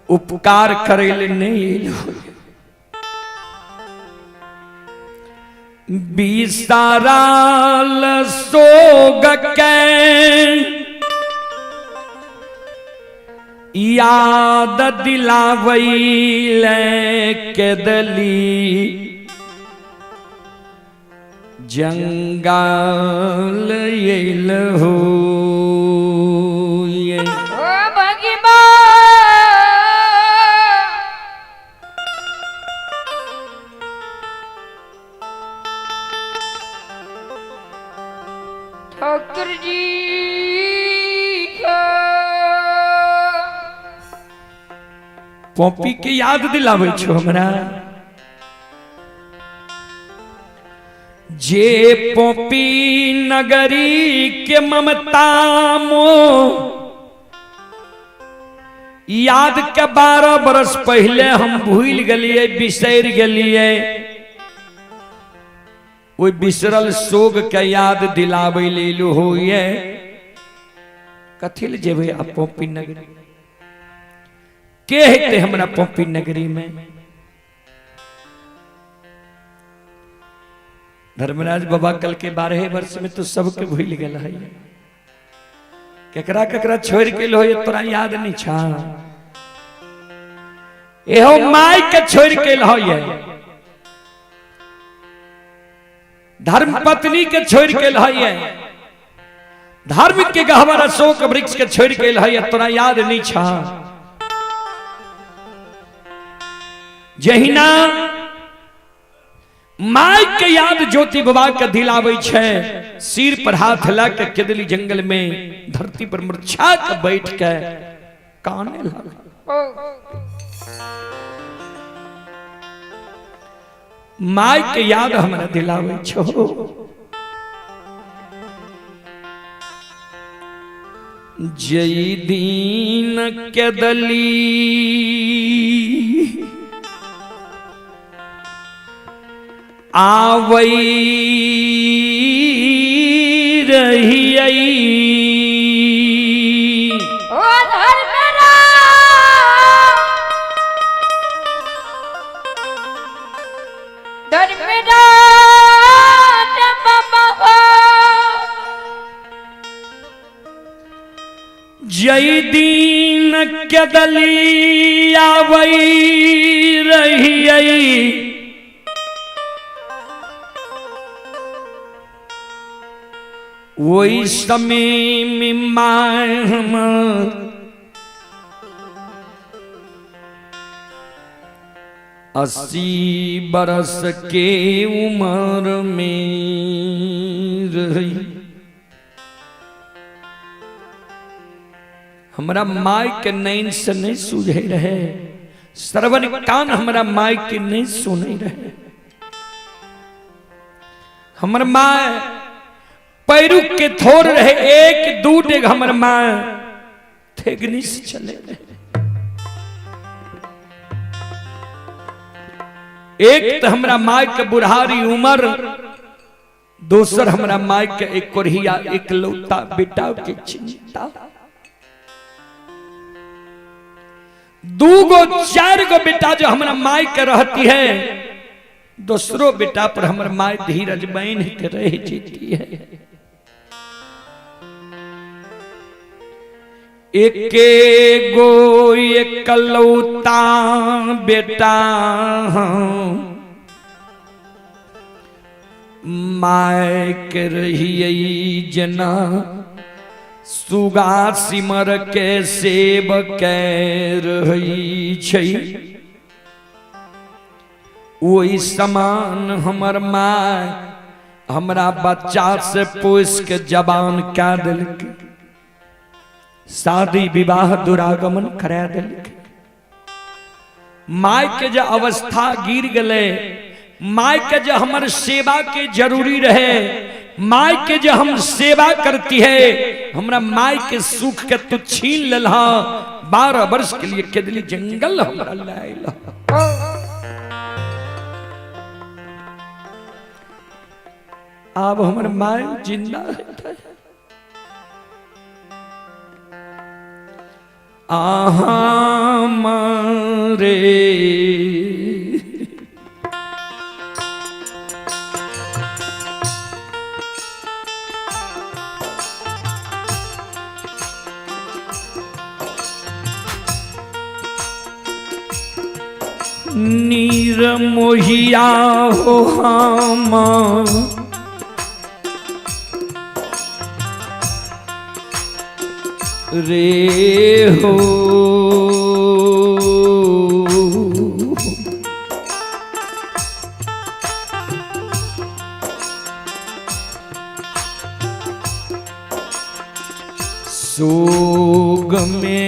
उपकार करे ले नहीं हो। बिसाराल सोग के याद दिलावैले केदली जंगल आयल हो ये। ओ भगिमा ठाकुर जी का। पॉपी के याद दिलाबै छो हमरा। जे पोपी नगरी के ममता मो याद के 12 बरस पहले हम भूल गेलिए, बिसरि गेलिए। ओहि बिसरल शोक के याद दिलाबै लेल होइए। कथी ले जेबै आ पोपी नगरी? के हेतै हमरा पोपी नगरी में? धर्मराज बाबा कल के 12 वर्ष में तो सबके भूल गेल है। केकरा केकरा छोड़ के लो तोरा याद नहीं छा? एहो माय के छोड़ के लो, धर्म पत्नी के छोड़ के लो, धर्म के गहवर अशोक वृक्ष के छोड़ के लो, तोरा याद नहीं छा? जहिना my के याद ज्योति बाबा के दिलाबै छै, सिर पर हाथ ला के केदली जंगल में धरती पर मूर्छा के बैठ के काने लागल। My के याद हमरा दिलाबै छो। जई दीन केदली आवई रहियई, ओ धर्मराज धर्मराज बाबा हो। जई दीन केदली आवई रहियई, वही समय में my हम 80 बरस के उम्र में रही। हमरा my के नैन से नहीं सूझे रहे, श्रवण कान हमरा my के नहीं सुने रहे। हमर my पैरुख के थोर रहे, एक दू डेग हमर my थेगनी से चले रहे। एक तो हमरा my के बुढ़ारी उम्र, दोसर हमरा my के एक कोढ़िया एकलौता बेटा के चिंता। दू गो 4 गो बेटा जो हमरा my के रहती है, दूसरो बेटा पर हमर my धीरज बन के रह जीती है। एके गो एकलौता बेटा my के रहियै जना सुगा सिमर के सेब के रहै छै, ओहि समान हमर my हमरा बच्चा से पोस के जवान कए देलकै, शादी विवाह दुरागमन करा देलकै। My के जे अवस्था गिर गेलै, my के जे हमर सेवा के जरूरी रहे, my के जे हम सेवा करती है, हमरा my के सुख के तू छीन लेलह। 12 वर्ष के लिए केदली जंगल हमरा लायल। अब हमर my जिंदा है। आहा मारे नीर मोहिया हो हम रे हो। सोग में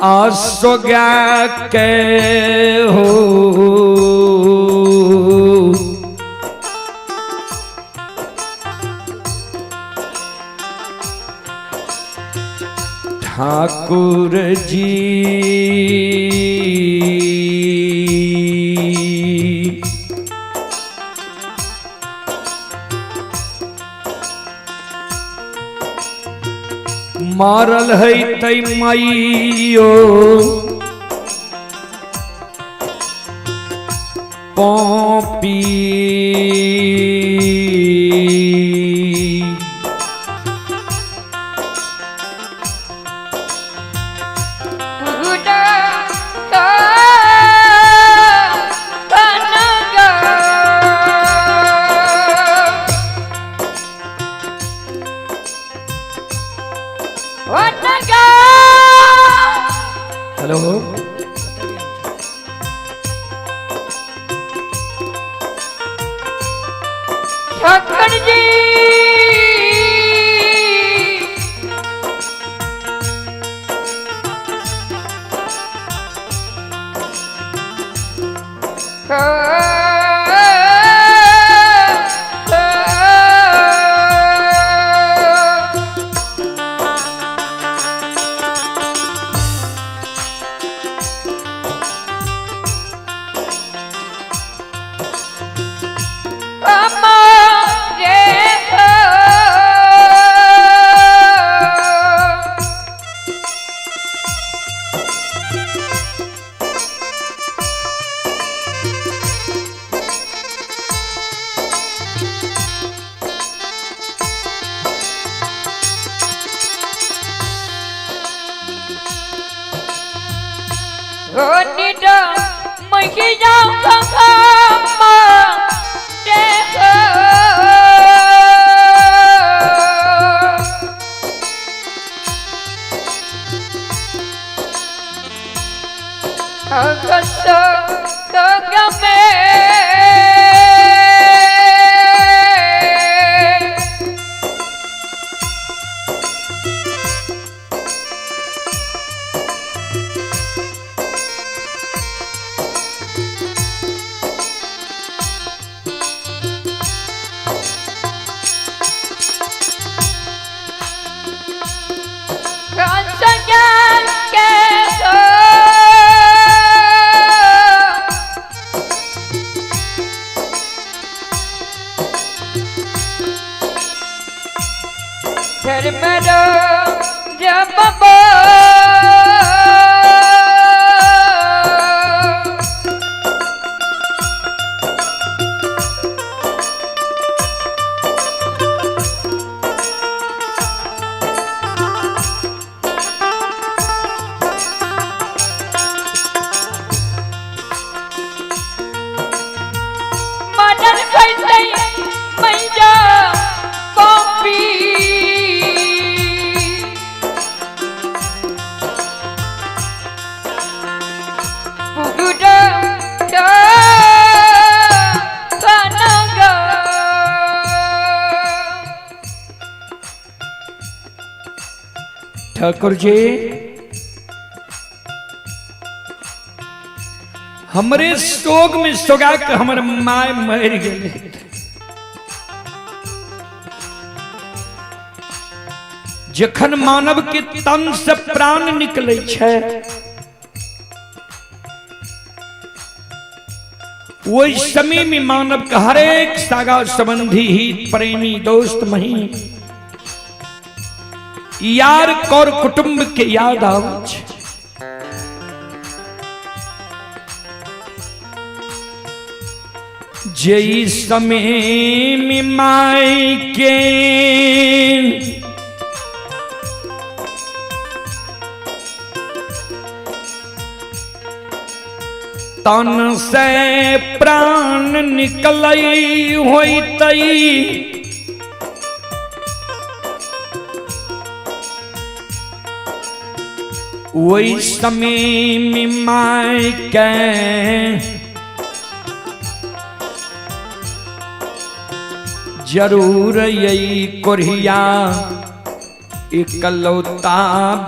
आसोगा के हो ठाकुर जी। मारल है तै माइयो पॉपी। हेलो ठाकुर जी। ठाकुर जी हमरे शोक में सोगा के हमर my मर गए। जखन मानव के तन से प्राण निकले छै वही समय में मानव के हरेक सागा संबंधी ही प्रेमी दोस्त मही यार कौर कुटुंब के याद आवे। जे ई समय में माई के तन से प्राण निकलई होतई, वही समय में माई के जरूर यही कोरिया इकलौता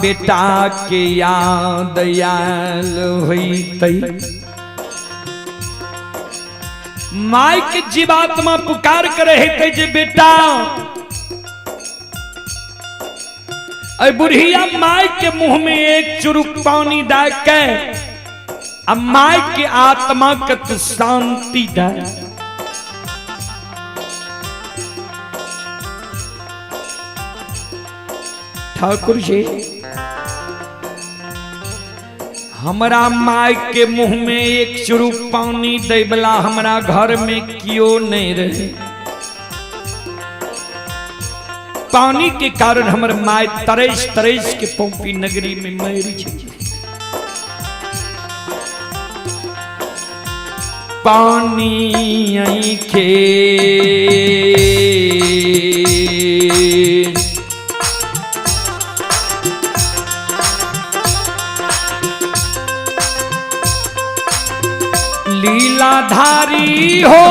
बेटा के याद आयल होतई। माई के जीवात्मा पुकार कर रहे जे बेटा, अरे बुढ़िया माई के मुंह में एक चुरुक पानी दे के अब माई के आत्मा के तो शांति दे। ठाकुर जी हमरा माई के मुंह में एक चुरुक पानी दे वाला हमरा घर में क्यों नहीं रहे। पानी के कारण हमर my तरस तरस के पौपी नगरी में मर गई। पानी आई के लीलाधारी हो,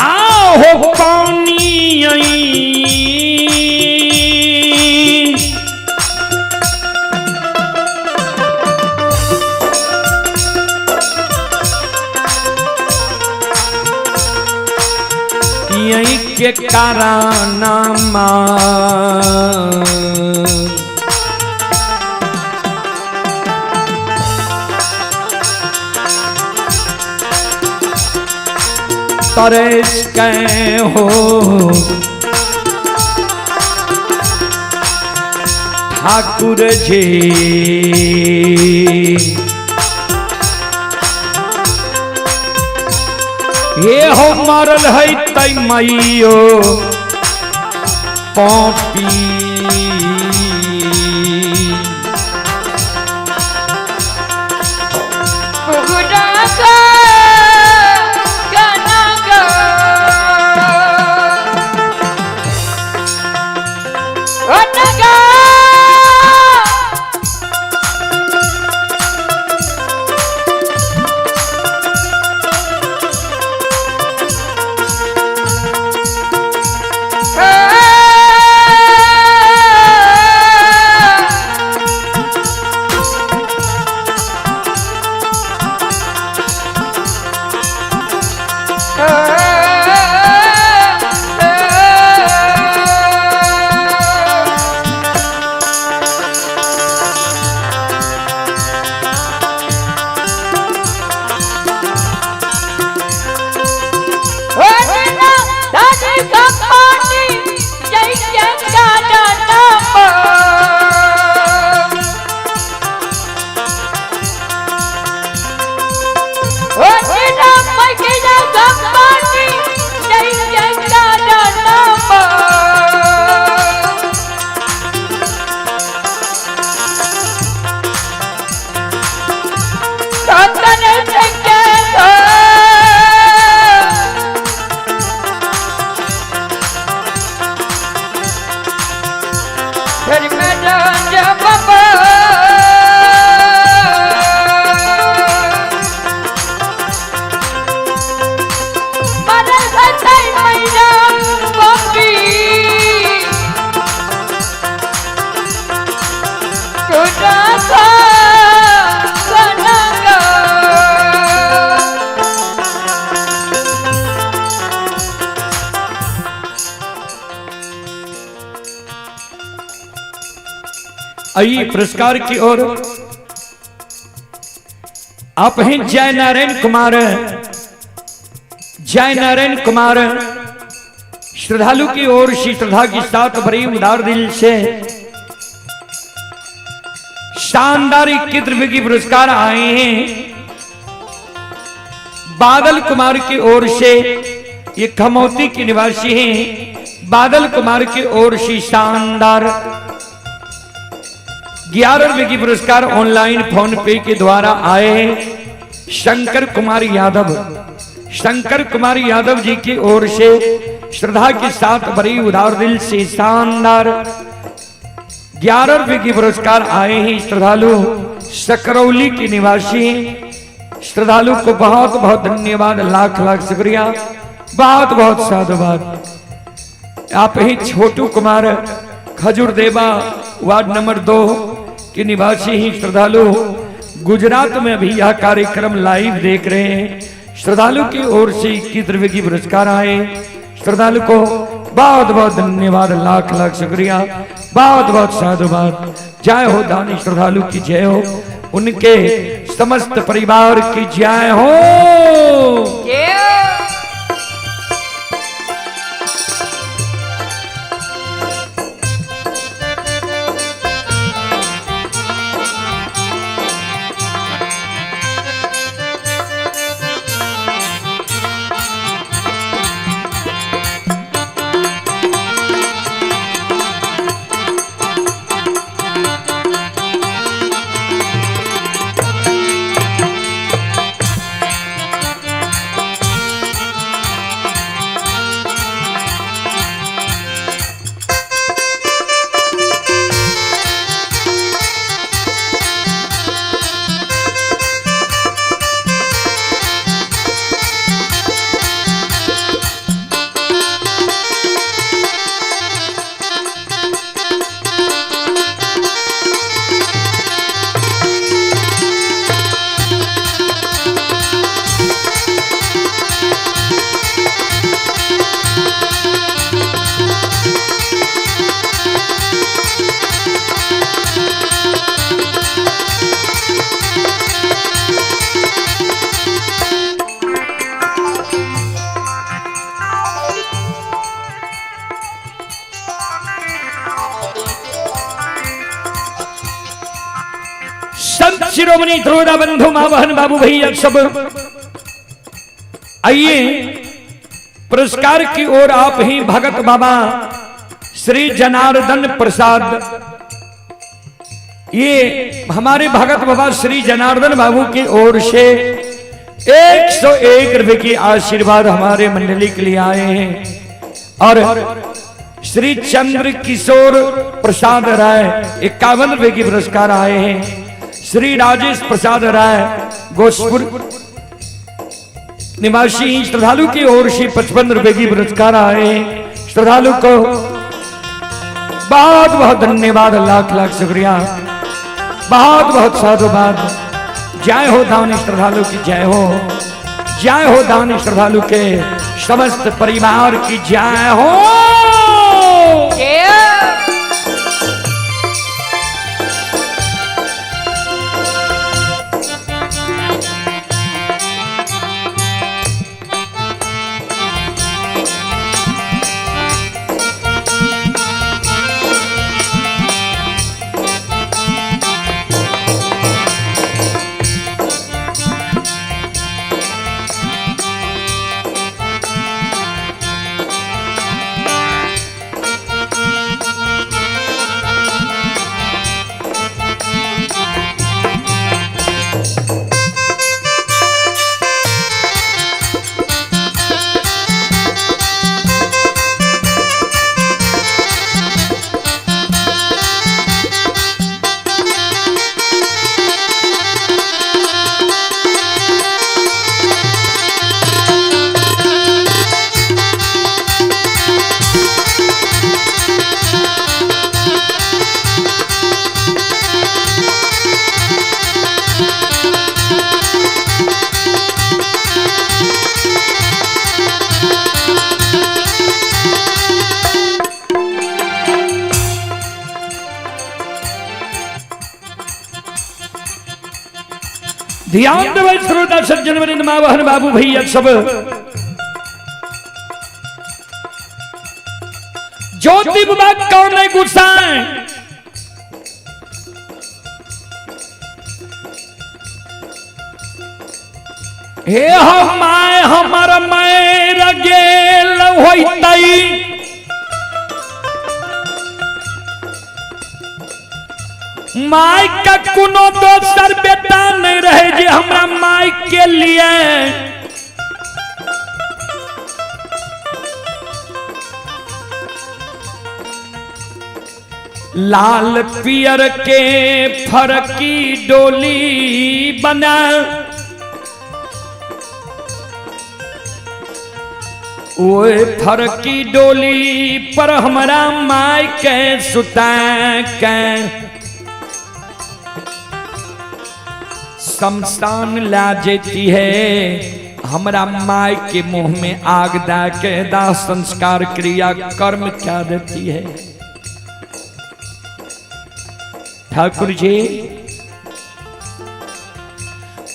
आओ पानी आई यही के कारण तरस के हो ठाकुर जी। ये हो मरल है तै मैयो पॉपी। आइए पुरस्कार की ओर आप हैं जय नारायण कुमार, जय नारायण कुमार, श्रद्धालु की ओर से श्रद्धा के साथ बड़ी उदार दिल से शानदार 21 रुपए की पुरस्कार आए हैं। बादल कुमार की ओर से, ये खमौती के निवासी हैं, बादल कुमार की ओर से शानदार 11 रुपए की पुरस्कार ऑनलाइन फोन पे के द्वारा आए हैं। शंकर कुमार यादव, शंकर कुमार यादव जी की ओर से श्रद्धा के साथ बड़ी उदार दिल से शानदार 11 रुपए की पुरस्कार आए हैं। श्रद्धालु सकरौली के निवासी हैं। श्रद्धालु को बहुत बहुत धन्यवाद, लाख लाख शुक्रिया, बहुत बहुत साधुवाद। आप ही छोटू कुमार खजूर देवा वार्ड नंबर 2 के निवासी ही श्रद्धालु गुजरात में अभी यह कार्यक्रम लाइव देख रहे हैं। श्रद्धालु की ओर से 21 रुपए की पुरस्कार आए। श्रद्धालु को बहुत बहुत धन्यवाद, लाख लाख शुक्रिया, बहुत बहुत साधुवाद। जय हो दानी श्रद्धालु की जय हो, उनके समस्त परिवार की जय हो। जय। संत शिरोमणि श्रोता बंधु माँ बहन बाबू भैया सब आइए पुरस्कार की ओर आप ही भगत बाबा श्री जनार्दन प्रसाद, ये हमारे भगत बाबा श्री जनार्दन बाबू की ओर से 101 रुपए की आशीर्वाद हमारे मंडली के लिए आए हैं। और श्री चंद्र किशोर प्रसाद राय 51 रुपए की पुरस्कार आए हैं। श्री राजेश प्रसाद राय गोसपुर निवासी श्रद्धालु की ओर से 55 रुपए की पुरस्कार आए हैं। श्रद्धालु को बहुत बहुत धन्यवाद, लाख लाख शुक्रिया, बहुत बहुत साधुवाद। जय हो दान श्रद्धालु की जय हो, जय हो दान श्रद्धालु के समस्त परिवार की जय हो। जय। ध्यान देवे श्रोता सज्जन वरिंद माँ बहन बाबू भैया सब। ज्योति बाबा कौन है गुस्साए? हे हो my हमर मैर गेल होइतई, my का कोनो दोसर बेटा नहीं रहे जे हमरा my के लिए लाल पियर के फरकी डोली बना ओए फरकी डोली पर हमरा my के सुता के शमशान ला जेती है, हमरा my के मुंह में आग दा के दाह संस्कार क्रिया कर्म क्या देती है। ठाकुर जी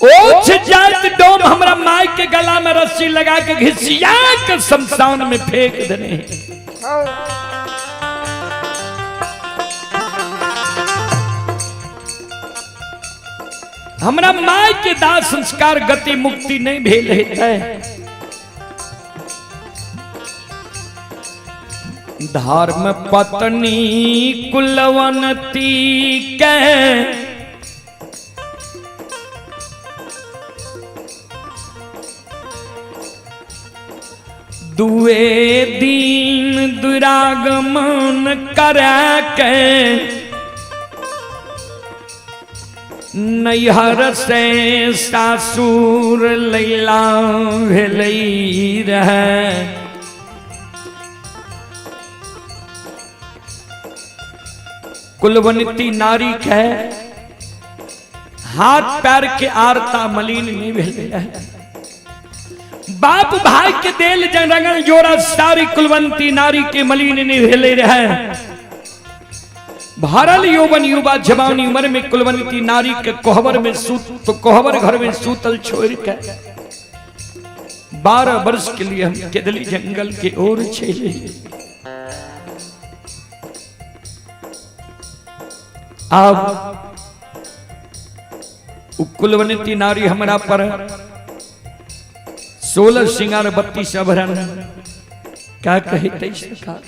ओछ जात डोम हमरा my के गला में रस्सी लगा के घिसिया के शमशान में फेंक देने हैं। हमरा my के दाह संस्कार गति मुक्ति नहीं भेल हेतै। धर्म पत्नी कुलवंती के दुए दिन दुरागमन करा के नैहर से सासुर लैला भेलै रहे। कुलवंती नारी के हाथ पैर के आरता मलिन नहीं भेल रहे। बाप भाई के देल जन रंगल जोड़ा सारी कुलवंती नारी के मलिन नहीं भेले रहे। भरल यौवन युवा जवानी उम्र में कुलवंती नारी के कोहबर में सूत तो कोहबर घर में सूतल छोड़ के 12 वर्ष के लिए हम केदली जंगल के ओर चले। अब कुलवंती नारी हमरा पर 16 श्रृंगार 32 आभरण क्या कहते सरकार।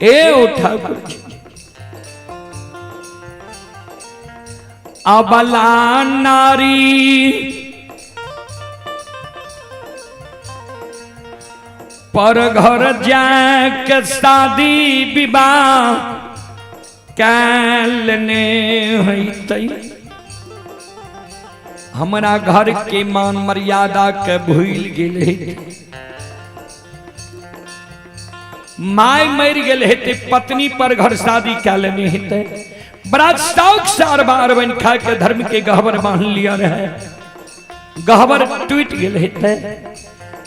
ए ओ ठाकुर जी अबला नारी पर घर जाके शादी विवाह कैलने होइतै। हमरा घर के मान मर्यादा के भूल गेल हेतै। My मर गेल हेतै, पत्नी पर घर शादी कै लेने हेतै। बड़ा शौक से अरबा अरबन खा के धर्म के गहबर बांध लिया रहे, गहबर टूट गेल हेतै।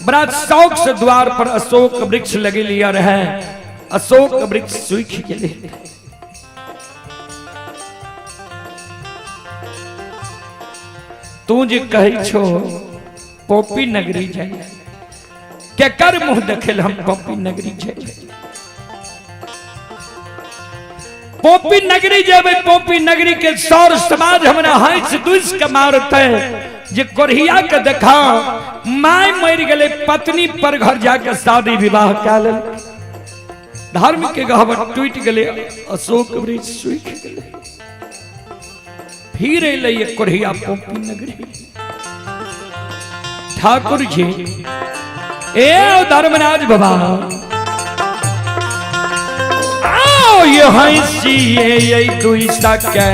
बड़ा शौक से द्वार पर अशोक वृक्ष लगे लिया रहे, अशोक वृक्ष सूख गेल हेतै। तू जे कहै छो पोपी नगरी जाय, केकर मुंह देखेल हम पोपी नगरी जाय। पोपी नगरी जेबै, पोपी नगरी के सौर समाज हमरा हंस दुस के मारतै जे कोढ़िया के देखा my मर गेलै, पत्नी पर घर जाके शादी विवाह कै लेल, धर्म के गहबर टूटि गेलै, अशोक वृक्ष सूखि गेलै। फिर अलै कोढ़िया पोपी नगरी। ठाकुर जी ए धर्मराज बाबा आओ ये हंसी ये दुई सके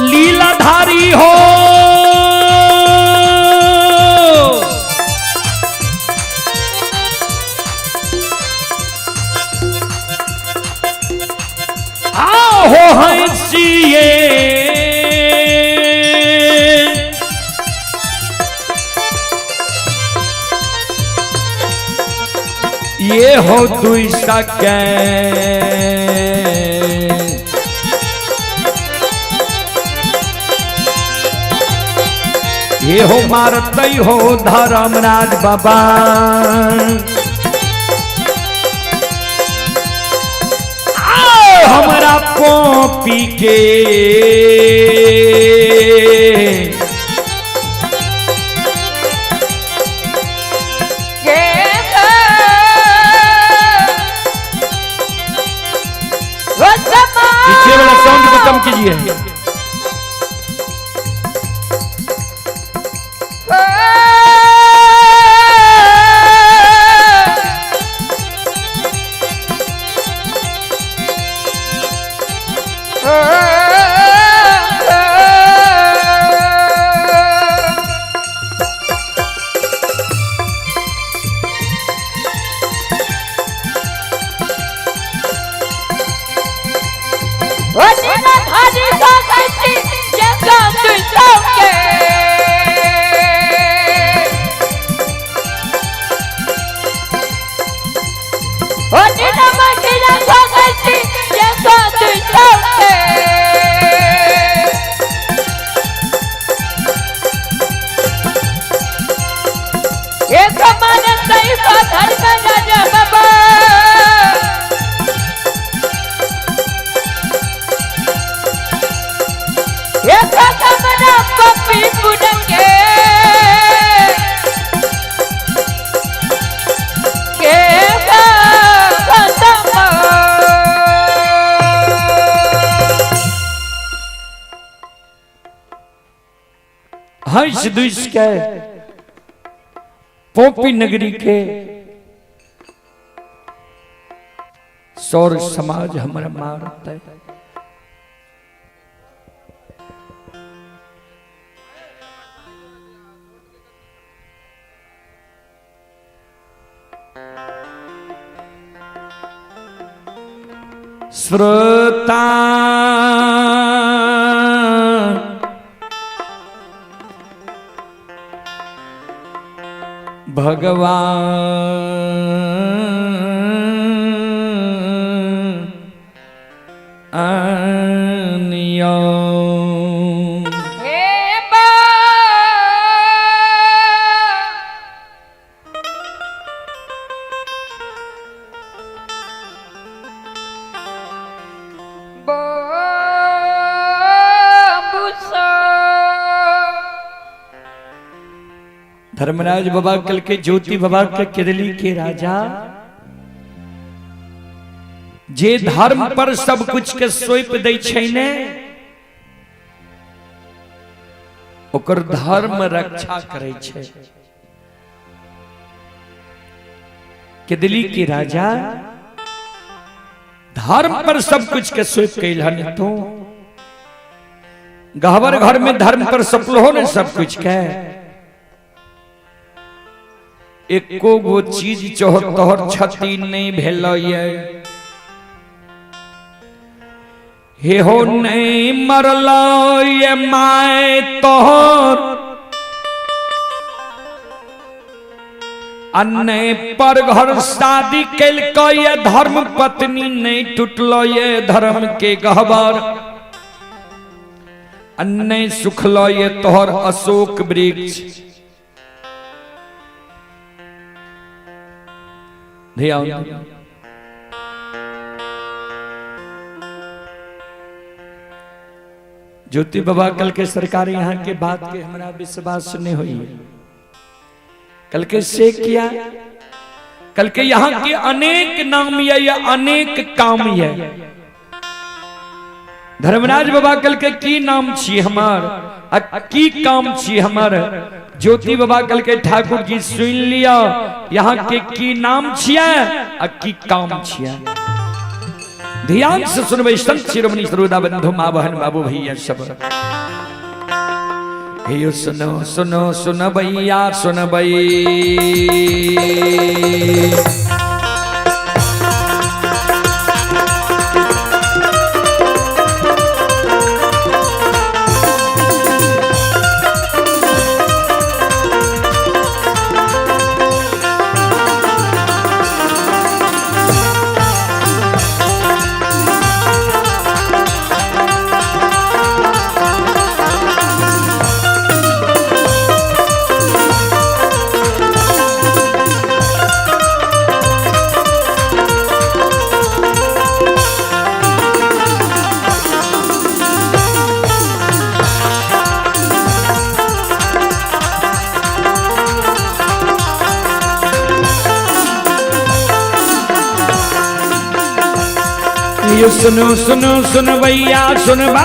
लीलाधारी हो। आओ हंसिए हो दुई सके। ये हो मारते हो धर्मराज बाबा। हमरा पॉपी के पीछे वाला साउंड को कम कीजिए। हंस दुस के पोपी नगरी के सौर समाज हमारा मारता है। श्रोता भगवान आनियो धर्मराज बाबा कल के ज्योति बाबा के केरली के राजा जे धर्म पर सब कुछ के सौंप दै छै ने ओकर धर्म रक्षा करै छै। केदली के राजा धर्म पर सब कुछ के सौंप कैल हन तो गहवर घर में धर्म पर सपलो ने सब कुछ के एको गो चीज चोहर तोहर क्षति नहीं भेल हे हो नहीं मरल ये my तोहर अन्य पर घर शादी कैलक ये धर्म पत्नी नहीं टूटल ये धर्म के गहबर अन्य सुखल ये तोहर अशोक वृक्ष। ध्यान ज्योति बाबा कल के सरकार यहाँ के बात के हमारा विश्वास नहीं हुई। कल के से किया कल के यहाँ के अनेक नाम या अनेक काम ये। धर्मराज बाबा कल के की नाम छी हमार आ की काम छी हमार। ज्योति बाबा कल के ठाकुर जी सुन लिया यहाँ के की नाम छिया आ की काम छिया। ध्यान से सुनबै संत शिरोमणि श्रोता बंधु माँ बहन बाबू भैया सब। हे सुनो सुनो सुनबैया सुनबै सुनो सुनो सुनवैया सुनबा।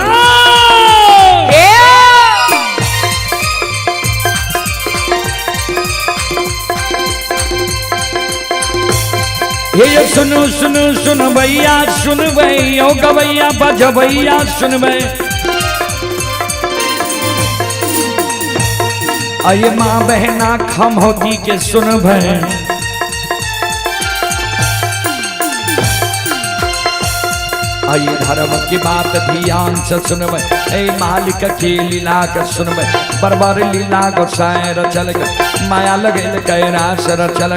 हे सुनो सुनो सुनवैया सुनबै, ओ गवैया बजबैया सुनबै। अये माँ बहना खमहोती के सुनबै। अये धर्म की बात ध्यान से सुनबै, ए मालिक के लीला के सुनबै। बरबर लीला गोसाई रचल, माया लगेल कैरास रचल।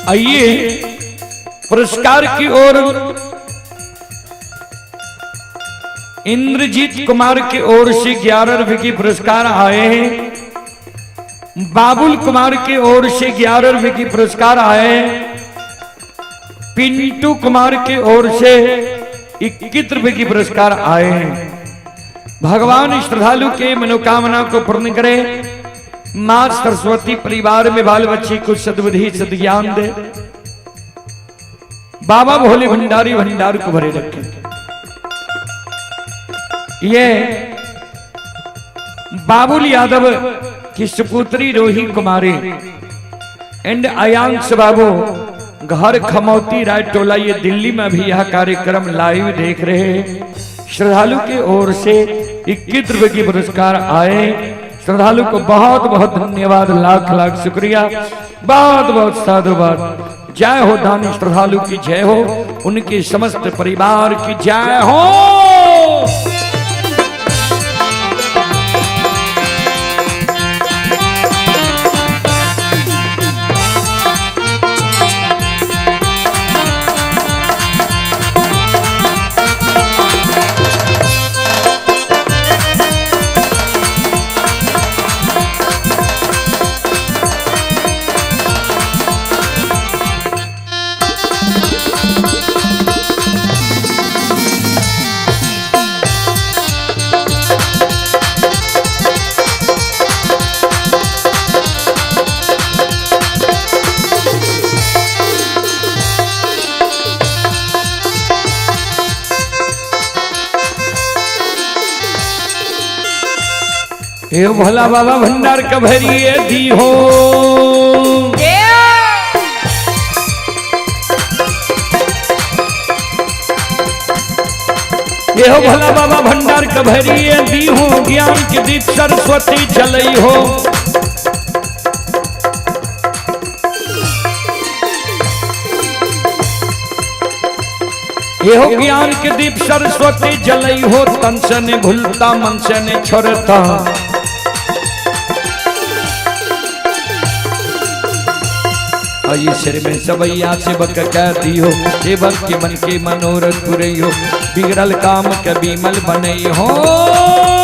आइए पुरस्कार की ओर इंद्रजीत कुमार की ओर से 11 रुपए की पुरस्कार आए हैं। बाबुल कुमार की ओर से 11 रुपए की पुरस्कार आए हैं। पिंटू कुमार की ओर से 21 रुपए की पुरस्कार आए हैं। भगवान श्रद्धालु के मनोकामना को पूर्ण करे। मां सरस्वती परिवार में बाल बच्चे को सद्बुद्धि सद्ज्ञान दे। बाबा भोले भंडारी भंडार को भरे रखे। ये बाबुल यादव की सुपुत्री रोही कुमारी एंड आयांश बाबू घर खमौती राय टोला, ये दिल्ली में भी यह कार्यक्रम लाइव देख रहे हैं। श्रद्धालु की ओर से 21 रुपए की पुरस्कार आए। श्रद्धालु को बहुत बहुत धन्यवाद, लाख लाख शुक्रिया, बहुत बहुत साधुवाद। जय हो दानी श्रद्धालु की जय हो, उनके समस्त परिवार की जय हो। हे भोला बाबा भंडार कभरिए दी हो। ये हो भोला बाबा भंडार कभरिए दी हो, ज्ञान की दीप सरस्वती चलई हो। ये हो ज्ञान के दीप सरस्वती जलई हो, तन से ने भूलता मन से ने छोड़ता। ये सिर में सवैया सेवक कहती हो, सेवक के मन के मनोरथ पुरई हो, बिगड़ल काम के बीमल बनई हो।